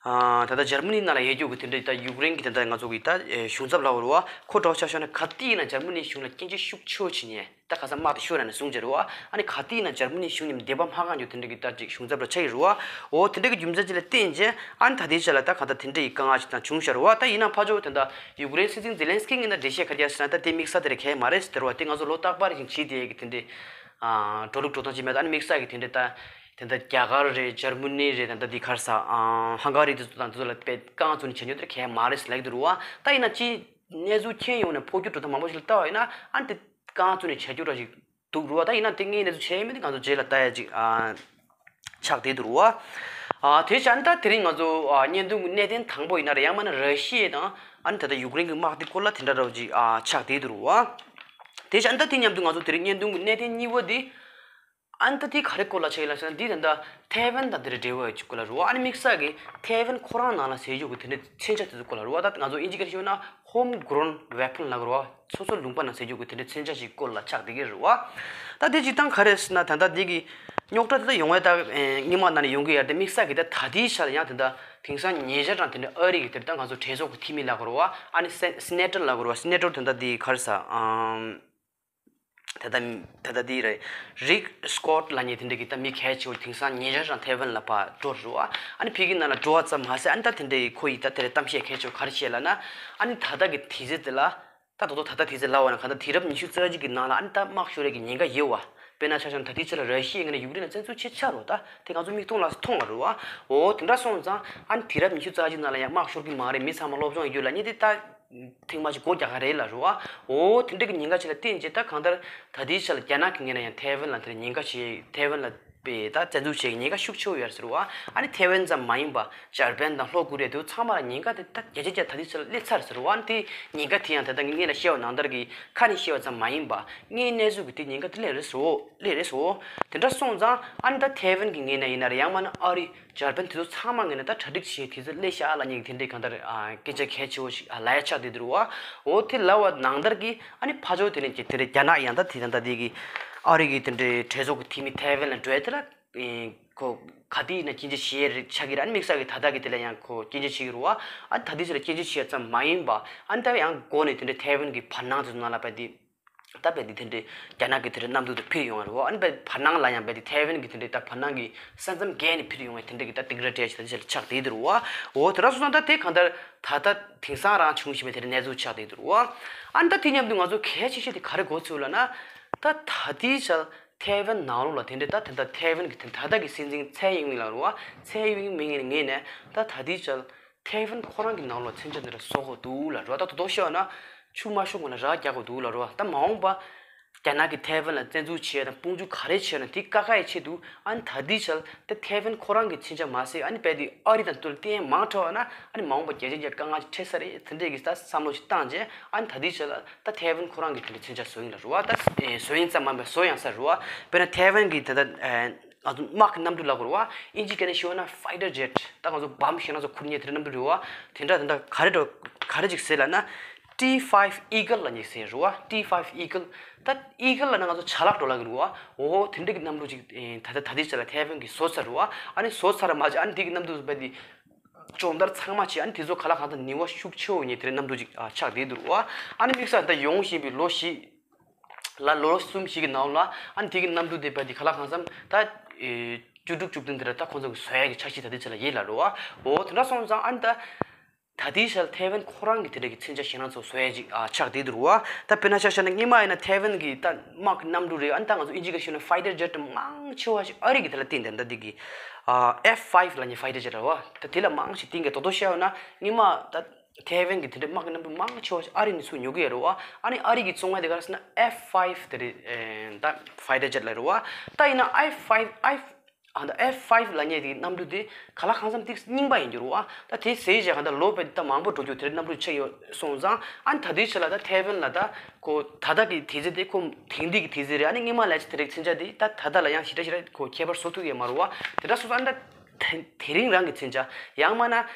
ད་ལྟ་འཇར་མ་ནི་ནང་ལ་ཡོད་རྒྱུ་གི་དེ་འདྲའི་ད་ཡུཀ་རེན་གྱི་དེ་འདྲ་ང་ཚོ་གི་ད་གཞུང་ཚབ་ལབ་དགོས་རེད་བ། ཁོ་འདྲ་བོ་ཆ་བཞག་ན་ག་དུས་ཡིན་ན་འཇར་མ་ནི་གཞུང་ལ་སྐྱོན་བརྗོད་ཤུགས་ཆེ་བོ་བྱེད་མཁན། ད་ཁ་སང་དམག་དེ་ཤོར་ནས་བཟུང་བྱས་རེད་བ། ཨ་ནི་ག་དུས་ཡིན་ན་འཇར་མ་ནི་གཞུང་ནས་བདེན་པ་མ་ཁེངས་རྒྱུ་དེ་འདྲ་གི་ད་ཅིག་གཞུང་ཚབ་ལ་ཆགས་ཀྱི་རེད་བ། འོ་དེ་འདྲ་གི་རྒྱུ་མཚན་ཅིག་ལ་བརྟེན་བྱས་ཨ་ནི་ད་ལྟའི་ཆ་ལ་ད་གང་ལྟར་དེ་འདྲ་ཡི་དཀའ་ངལ་ཅིག་ད་བྱུང་བཞག་རེད་བ། ད་ཡིན་ན་ཕར་ཕྱོགས་དེ་འདྲ་ཡུཀ་རེན་སྲིད་འཛིན་ཛེ་ལན་སི་ཀི་ངོས་ནས་འགྲེལ་བཤད་ག་རེ་བྱས་ན་ད་དེ་དམིགས་བསལ་དེ་འདྲ་གང་ཡང་མ་རེད་ཟེར་བ། དེ་ང་ཚོ་ལོ་རྟག་པར་བཞིན་བྱེད་བསྡད་ཀྱི་དེ་འདྲའི་འགྲོ་ལུགས་འགྲོ་སྟངས་ཅིག་མེད། ད་ཨ་ནི་དམིགས་བསལ་གྱི་དེ་འདྲའི་ད། དེ་འདྲ་རྒྱ་གར་རེད། འཇར་མ་ནི་རེད། དེ་འདྲ་འདི་ག་རེ་ཟེར། ཧང་ག་རི་དེ་ཚོ་དང་དེ་ཚོ་ལ་དཔེ་རྐང་བཙུགས་ནས་བྱེད་རྒྱུ་དེ་གང་ཡང་མ་རེད་ཟེར་ལབ་ཀྱི་འདུག་རེད་བ། ད་ཡིན་ན་ཅི་གནས་ཚུལ་མཁྱེན་ཡོང་ནས་འཕོ་འགྱུར་འགྲོ་སྟངས་མང་པོ་ཞིག་ལ་ལྟ་བ་ཡིན་ན་ཨ་ནི་དེ་རྐང་བཙུགས་ནས་བྱེད་རྒྱུ་འདྲ་ཞིག་འདུག་རེད་བ། ད་ཡིན་ན་དེ་ངས་གནས་ཚུལ་མཁྱེན་ཡོད་མེད་དེ་ང་ཚོ་རྗེས་ལ་ལྟ་ཡ་ཅིག་ཆགས་བསྡད་འདུག་རེད་བ། དེ་བྱས་ཨ་ནི་ད་དེ་རིང་ང་ཚོ་བརྙན་ཐུང་གི་གནད་དོན་དང་པོ་ཡིན་ན་རེད། ཡང་མིན་ན་ར་ཤི་ཡ་དང་ཨ་ནི་ད་ལྟ་ཡུཀ་རེན་གྱི་དམག་དེ་སྐོར་ལ་དེ་འདྲ་འདྲ་བོ་ཅིག་ཆགས་བསྡད་འདུག་རེད་བ། དེ་བྱས་ཨ་ནི་ད་དེ་མཉམ་དུ་ང་ཚོ་དེ་རིང་བརྙན་ཐུང་གི་གནད་དོན་གཉིས་པ་དེ། ཨ་ནི་ད་དེ་ག་རེ་སྐོར་ལ་ཆགས་ཡོད་ལབ་ཟེར་ན། འདི་ད་ལྟ་ཐའེ་ཝན་དང་དེ་རེ་འབྲེལ་བ་ཡོད་ཅིག་སྐོར་ལ་རེད་བ། ཨ་ནི་དམིགས་བསལ་གྱི་ཐའེ་ཝན་ཁོ་རང་ནང་ལ་ཟེར་རྒྱུ་གི་དེ་འདྲའི་མཚོན་ཆ་དེ་ཚོ་སྐོར་ལ་རེད་བ། ད་ང་ཚོ་དབྱིན་ཇི་སྐད་ཞུས་ན་ཧོམ་གྷོ་རོན་ཝེ་པོན་ལབ་ཀྱི་རེད་བ། སོ་སོ་ལུང་པ་ནང་ཟེར་རྒྱུ་གི་དེ་འདྲའི་མཚོན་ཆ་ཞིག་སྐོར་ལ་ཆགས་བསྡད་ཀྱི་རེད་བ། ད་དེ་སྤྱིར་བཏང་ག་རེ་ཟེར་ན། ད་ལྟ་འདི་གི་རྙོག་དྲ་དེ་ད་ཡོང་བའི་ད་སྔོན་མ་ནང་ནས་ཡོང་གི་ཡོད་རེད་དེ། དམིགས་བསལ་གྱི་ད་ད་ལྟའི་ཆར་ཡང་དེ་འདྲ་དེང་སང་ཉེ་ཆར་རང་དེ་འདྲ་ཨ་རི་གི་དེ་ད་ང་ཚོ་གྲོས་ཚོགས་ཀྱི་འཐུས་མི་ལབ་ཀྱི་རེད་བ། ཨ་ནི་སེ་སི་ནེ་ཊར་ལབ་ཀྱི་རེད་བ། སེ་ནེ་ཊར་དེ་འདྲ་དེ་ག་རེ་ཟེར། ཨམ། ད་ལྟ་ད་ལྟ་འདི་རེད། རིག་སྐོཊ་ལབ་མཁན་དེ་འདྲ་གི་ད་མི་གལ་ཆེ་བོ་དེང་སང་ཉེ་ཆར་རང་ཐའེ་ཝན་ལ་ཕར་འགྲོ་རེད་བ། ཨ་ནི་ཕ་གི་ནང་ལ་འགྲོ་བ་ཙམ་མ་ཟད། ཨ་ནི་ད་དེ་འདྲ་གི་ཁོ་ཡི་ད་དེ་རེད། གཏམ་བཤད་གལ་ཆེ་བོ་ག་རེ་བཤད་ལབ་ན། ཨ་ནི་ད་ལྟ་གི་དུས་ཚོད་དེ་ལ། ད་ད་དུང་ད་ལྟ་དུས་ཚོད་ལབ་པ་ན་གང་ལྟར་དུས་རབས་ཉི་ཤུ་རྩ་གཅིག་གི་ནང་ལ་ཨ་ནི་ད་དམག་ཤོར་ཡས་ཀྱི་ཉེན་ཁ་ཡོད་བ། དཔེར་ན་ཆ་བཞག་ན་ད་ལྟའི་ཆ་ལ་ར་ཤི་ཡའི་ངོས་ནས་ཡུཀ་རེན་ལ་བཙན་འཛུལ་བྱས་ཚར་རེད་བ། ད་དེ་ང་ཚོ་མིག་མཐོང་ལ་མཐོང་བ་རེད་བ། འོ་དེ་འདྲ་སོང་ཙང་ཨ་ནི་དུས་རབས་ཉི་ཤུ་རྩ་གཅིག་ནང་ལ་ཡང་དམག་ཤོར་གྱི་མ་རེད། མི་ཚང་མ་སློབ་སྦྱོང་ཡོད་རྒྱུ་ལབ་མཁན་དེ་ད། ཐེངས་མ་གཅིག་སྒོ་རྒྱག་ག་རེད་ལབ་རེད་བ། འོ་དེ་འདྲ་གི་ཉེན་ཁ་ཅིག་ལ་བརྟེན་བྱས་ད་གང་ལྟར་ད་ལྟའི་ཆ་ལ་རྒྱ་ནག་གི་ངོས་ནས་ཡང་ཐའེ་ཝན་ལ་དེ་ཉེན་ཁ་ཞིག་ཐའེ་ཝན་ལ་པའི་ད་བཙན་འཛུལ་བྱེད་ཀྱི་ཉེན་ཁ་ཤུགས་ཆེ་བོ་ཡོད་རེད་ཟེར་བ། ཨ་ནི་ཐའེ་ཝན་ཙམ་མ་ཡིན་པ་འཇར་པན་དང་ལྷོ་ཀོ་རི་ཡ་དེ་ཚང་མ་ལ་ཉེན་ཁ་དེ་ད་བརྒྱ་ཆ་བརྒྱ་ད་ལྟའི་ཆ་ལ་སླེབས་ཚར་ཟེར་བ། ཨ་ནི་དེ་ཉེན་ཁ་དེ་ཡང་ད་ལྟ་ངས་སྔོན་ལ་བཤད་པ་ནང་ལྟར་གྱི་ཁ་ནས་བཤད་པ་ཙམ་མ་ཡིན་པ་དངོས་གནས་ཚུལ་གྱི་དེ་ཉེན་ཁ་དེ་སླེབས་རེད་ཟེར་བ། སླེབས་རེད་ཟེར་བ། དེ་འདྲ་སོང་ཙང་ཨ་ནི་ད་ཐའེ་ཝན་གྱི་ངོས་ནས་ཡིན་ན་རེད། ཡང་མིན་ན་ཨ་རི། འཇར་པན་དེ་ཚོ་ཚང་མ་ངོས་ནས་ད་གྲ་སྒྲིག་བྱས་དུས་ཚོད་སླེབས་ཤག་ལབ་མཁན་གྱི་དེ་འདྲའི་གང་ལྟར་ཨ་སྐད་ཆ་གལ་ཆེ་བོ་ཞིག་ཨ་ལབ་ཡ་ཆགས་བསྡད་འདུག་བ། འོ་དེ་ལབ་པ་ནང་ལྟར་གྱི་ཨ་ནི་ཕར་ཕྱོགས་དེ་ནས་ཀྱི་དེ་འདྲའི་རྒྱ་ནག་ཡང་ད་དེ་ད་ལྟ་དེ་གི་ཨ་རི་གི་དེ་འདྲའི་གྲོས་ཚོགས་ཀྱི་འཐུས་མི་ཐའེ་ཝན་ལ་འགྲོ་ཡ་དེ་ལ་ཨེ་ཁོ་ག་དུས་ཡིན་ན་སྐྱོན་བརྗོད་བྱེད་ཡ་རེད་ཆགས་ཀྱི་རེད། ཨ་ནི་དམིགས་བསལ་གྱི་ད་ལྟ་གི་དེ་ལ་ཡང་ཁོ་སྐྱོན་བརྗོད་བྱེད་ཀྱི་རེད་བ། ཨ་ནི་ད་དུས་ཚོད་ལ་སྐྱོན་བརྗོད་བྱེད་ཡ་ཙམ་མ་ཡིན་པ་ཨ་ནི་ད་ཡང་སྒོ་ནས་དེ་འདྲའི་ཐའེ་ཝན་གྱི་བར་སྣང་དེ་ཚོ་ནང་ལ་བལྟས་དུས། ད་དཔེ་འདི་དེ་འདྲའི་རྒྱ་ནག་གི་དེ་འདྲའི་གནམ་གྲུ་དེ་འཕུར་ཡོང་བ་རེད་བ། ཨ་ནི་དཔེ་བར་སྣང་ལ་ཡང་དཔེ་འདི་ཐའེ་ཝན་གི་དེ་འདྲའི་ད་བར་སྣང་གི་ས་མཚམས་བརྒལ་ནས་འཕུར་ཡོང་བའི་དེ་འདྲའི་གི་ད་སྡིགས་ར་སྤྲད་ཅིག་ད་ཆ་ལ་ཆགས་བསྡད་འདུག་རེད་བ། འོ་དེ་འདྲ་སོང་ཙང་ད་དེ་གང་ལྟར་ད་ལྟ་དེང་སང་རང་བྱུང་བཞིན་པའི་དེ་འདྲའི་གནས་ཚུལ་ཆགས་བསྡད་འདུག་རེད་བ། ཨ་ནི་ད་དེ་མཉམ་དུ་ང་ཚོ་གལ་ཆེ་ཤོས་དེ་ག་རེ་གོ་ཚུལ་ལབ་ན། ད་ད་ལྟའི་ཆར་ཐའེ་ཝན་ནང་ལོགས་ལ་དེ་འདྲའི་ད་དེ་ད་ཐའེ་ཝན་གི་དེ་ད་ལྟ་གི་སྲིད་འཛིན་ཚའེ་ཡིན་ཝིན་ལབ་རེད་བ། ཚའེ་ཡིན་ཝིན་ངོས་ནས་ད་ད་ལྟའི་ཆར། ཐའེ་ཝན་ཁོ་རང་གི་ནང་ལ་མཚོན་ཆ་འདི་འདྲ་བཟོ་དགོས་འདུག་ལབ་རེད་བ། ད་དོ་དོ་ཤོད་ན་ཆུ་མ་ཤོར་སྔོན་ལ་ར་རྒྱག་དགོས་འདུག་ལབ་རེད་བ། ད་མ་འོངས་པ་རྒྱ་ནག་གིས་ཐའེ་ཝན་ལ་བཙན་འཛུལ་བྱས་དང་དཔུང་འཇུག་ག་རེ་བྱས་ན་དེ་བཀག་ཡའི་ཆེད་དུ་ཨ་ནི་ད་ལྟའི་ཆར་ད་ཐའེ་ཝན་ཁོ་རང་གི་མཚོན་ཆ་མ་ཟད་ཨ་ནི་རྦད་དེ་ཨ་རི་དང་ལྟོས་ལ་བརྟེན་མང་དྲགས་པ་ན་ཨ་ནི་མ་འོངས་པ་བརྒྱ་ཆ་བརྒྱ་དཀའ་ངལ་ཅིག་འཕྲད་ས་རེད། དེ་འདྲས་ཀྱི་ད་བསམ་བློ་ཞིག་བཏང་རྗེས་ཨ་ནི་ད་ལྟའི་ཆར་ལ་ད་ཐའེ་ཝན་ཁོ་རང་གི་དེ་འདྲའི་མཚོན་ཆ་བཟོ་ཡིན་ལབ་རེད་བ། ད་བཟོ་ཡིན་ཙམ་མ་ཡིན་པར་བཟོ་ཡང་ས་རེད་བ། དཔེར་ན་ཐའེ་ཝན་གི་ད་ལྟ། ང་ཚོ་དམག་གི་གནམ་གྲུ་ལབ་དགོས་རེད་བ། དབྱིན་ཇིའི་སྐད་ནས་ཞུས་ན་ཕའི་ཊར་ཇེཊ། ད་ང་ཚོ་བམ་ཞེ་ན་ཚོ་འཁུར་མཁན་དེ་འདྲའི་གནམ་གྲུ་རེད་བ། དེ་འདྲ་དེ་འདྲ་ག་རེ་འགྲོ་ག་རེ་ཅིག་ཟེར་ལབ་ན། ཊི་ཕའིབ་ཨི་གལ་ལབ་མཁན་ཟེར་རེད་བ། ཊི་ཕའིབ་ཨི་གལ། ད་ཨི་གལ་ལབ་ན་ང་ཚོ་ཇ་ལག་འགྲོ་ལབ་ཀྱི་རེད་བ། འོ་དེ་འདྲ་གི་གནམ་གྲུ་ཅིག་ད་ལྟ་ད་ལྟའི་ཆ་ལ་ཐའེ་ཝན་གིས་བཟོ་ཚར་རེད་བ། ཨ་ནི་བཟོ་ཚར་མ་བྱས་ཨ་ནི་དེ་གི་གནམ་གྲུ་བས་དེ་སྦྱོང་བརྡར་ཚང་མ་བྱས། ཨ་ནི་དེ་ཚོ་ག་ལ་གང་ལྟར་ནུས་པ་ཤུགས་ཆེ་བོ་ཡིན་དེ་འདྲའི་གནམ་གྲུ་ཅིག་ཆགས་བསྡད་འདུག་རེད་བ། ཨ་ནི་དམིགས་བསལ་ད་ཡོང་བཞིན་པའི་ལོ་བཞི། ལ་ལོ་གསུམ་བཞི་གི་ནང་ལ་ཨ་ནི་དེ་གི་གནམ་གྲུ་དེ་བས་དེ་ག་ལ་གང་འཚམ་ད་ཨེ་བཅུ་དྲུག་བཅུ་བདུན་དེ་འདྲ་ད་ཁོང་ཚོ་གི་བཟོ་ཡ་གི་འཆར་གཞི་ད་ལྟའི་ཆ་ལ་ཡོད་ལབ་རེད་བ། འོ་དེ་འདྲ་སོང་ཙང་ཨ་ནི་ད་ད་ལྟའི་ཆར་ཐའེ་ཝན་ཁོ་རང་གི་དེ་འདྲ་གི་མཚོན་ཆ་ཞེ་ན་ཚོ་བཟོ་ཡ་ཅིག་ཨ་ཆགས་བསྡད་འདུག་རེད་བ། ད་དཔེར་ན་ཆ་བཞག་ན་སྔོན་མ་ཡིན་ན་ཐའེ་ཝན་གི་ད་དམག་གི་གནམ་གྲུ་རེད། ཨ་ནི་ད་ང་ཚོ་དབྱིན་ཇི་སྐད་ཞུས་ན་ཕའི་ཊར་ཇེཊ་མང་ཆེ་བ་ཞིག་ཨ་རི་གི་དེ་ལ་བརྟེན་ཏེ་ད་འདི་གི་ཨ་ཨེཕ་ཕའིབ་ལབ་མཁན་ཕའི་ཊར་ཇེཊ་རེད་བ། ད་དེ་ལ་མང་ཞིག་བརྟེན་གི་དོ་དོ་བཤད་ཡོད་ན་སྔོན་མ་ད། ཐའེ་ཝན་གྱི་དེ་འདྲའི་དམག་གི་གནམ་གྲུ་མང་ཆེ་བ་ཞིག་ཨ་རི་ནས་ཚུར་ཉོ་གི་ཡོད་རེད་བ། ཨ་ནི་ཨ་རི་གིས་བཙོང་ཡ་དེ་ག་རེ་ཟེར་ན་ཨེཕ་ཕའིབ་དེ་རེད། ཨེ་ད་ཕའི་ཊར་ཇེཊ་ལབ་རེད་བ། ད་ཡིན་ན་ཨེཕ་ཕའིབ་ཨེཕ་ཨ་ད་ཨེཕ་ཕའིབ་ལབ་མཁན་དེ་གནམ་གྲུ་དེ་ག་ལ་གང་འཚམ་ཏིག་རྙིང་པ་ཡིན་རྒྱུ་རེད་བ། ད་དེ་ཟེར་བྱས་ག་ད་ལོ་བས་ད་མང་པོ་འགྲོ་རྒྱུ་དེ་འདྲའི་གནམ་གྲུ་ཆགས་ཡོད་སོང་ཙང་ཨ་ནི་ད་དུས་ཆ་ལ་ད་ཐའེ་ཝན་ལ་ད་ཁོ་ད་ལྟ་གི་དུས་ཚོད་དེ་ཁོ་དེང་དུས་ཀྱི་དུས་ཚོད་རེད། ཨ་ནི་སྔོན་མ་ལས་ཅི་དེ་རིགས་མཚོན་ཆ་དེ་ད་ད་ལྟ་ལ་ཡང་ཞེ་དྲག་ཞེ་དྲག་ཁོ་ཁྱད་པར་བཟོ་ཐུབ་ཡོད་མ་རེད་བ། དེ་འདྲ་སོང་ཙང་ཨ་ནི་ད་དེ་དེ་རིང་རང་གི་མཚོན་ཆ་ཡང་མིན་ན།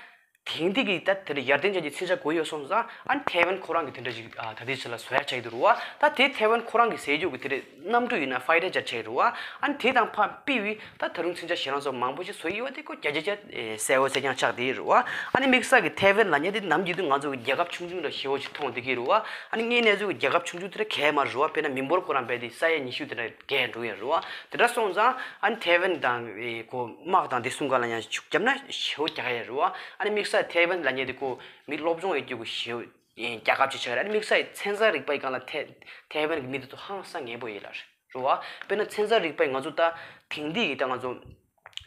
དེང་དུས་ཀྱི་ད་དེ་འདྲ་ཡར་ལྡན་ཅན་གྱི་མཚོན་ཆ་དགོས་ཡོད་སོང་ཙང་ཨ་ནི་ཐའེ་ཝན་ཁོ་རང་གི་དེ་འདྲ་ཅིག་ཨ་ད་ལྟའི་ཆ་ལ་བཟོ་ཡ་ཆགས་ཀྱི་འདུག་རུ་བ། ད་དེ་ཐའེ་ཝན་ཁོ་རང་གི་ཟེར་རྒྱུ་གི་དེ་འདྲ་གནམ་གྲུ་ཡིན་ན་ཕའི་ཊར་ཇེཊ་ཆགས་ཀྱི་འདུག་རུ་བ། ཨ་ནི་དེ་དང་ཕར་པི་བི་ད་ད་རུང་མཚོན་ཆ་ཞེ་སྡང་སོགས་མང་པོ་ཞིག་བཟོ་ཡི་ཡོད་པ་དེ་ཁོ་བརྒྱ་ཆ་བརྒྱ་གསལ་བོ་གསལ་རྐྱང་ཆགས་བསྡད་ཡོད་རུ་བ། ཨ་ནི་དམིགས་བསལ་གྱི་ཐའེ་ཝན་ལབ་མཁན་དེ་ནམ་རྒྱུན་དུ་ང་ཚོ་གི་རྒྱལ་ཁབ་ཆུང་ཆུང་འདྲ་ཞེ་བོ་ཞིག་མཐོང་བསྡད་ཀྱི་རུ་བ། ཨ་ནི་དངོས་གནས་ཚུལ་གྱི་རྒྱལ་ཁབ་ཆུང་ཆུང་དེ་འདྲ་གས་མ་རེད་རུ་བ། དཔེར་ན་མི་འབོར་ཁོ་རང་རྦད་དེ་ས་ཡ་ཉི་ཤུ་དེ་འདྲ་བརྒལ་འགྲོ་ཡ་རུ་བ། དེ་འདྲ་སོང་ཙང་ཨ་ནི་ཐའེ་ཝན་དང་ཨེ་ཁོ་དམག་དང་དེ་གསུམ་ག་ལ་ཡང་ཤུགས་བརྒྱབ་ན་ཞེ་བོ་རྒྱག་ཡ་རུ་བ། ཨ་ནི་དམིགས་བསལ་ཐའེ་ཝན་ལབ་མཁན་དེ་ཁོ་མི་སློབ་སྦྱོང་ཡོད་རྒྱུ་གི་ཞེ་བོ་རྒྱལ་ཁབ་ཅིག་ཆགས་ཡ་རེད། ཨ་ནི་དམིགས་བསལ་ཚན་རྩལ་རིག་པ་ཡི་སྒང་ལ་ཐའེ་ཐའེ་ཝན་གྱི་མི་དེ་ཚོ་ཧང་སང་ངན་པོ་ཡོད་ལ་རུ་བ། དཔེར་ན་ཚན་རྩལ་རིག་པ་ཡི་ང་ཚོ་ད་དེང་དུས་ཀྱི་ད་ང་ཚོ་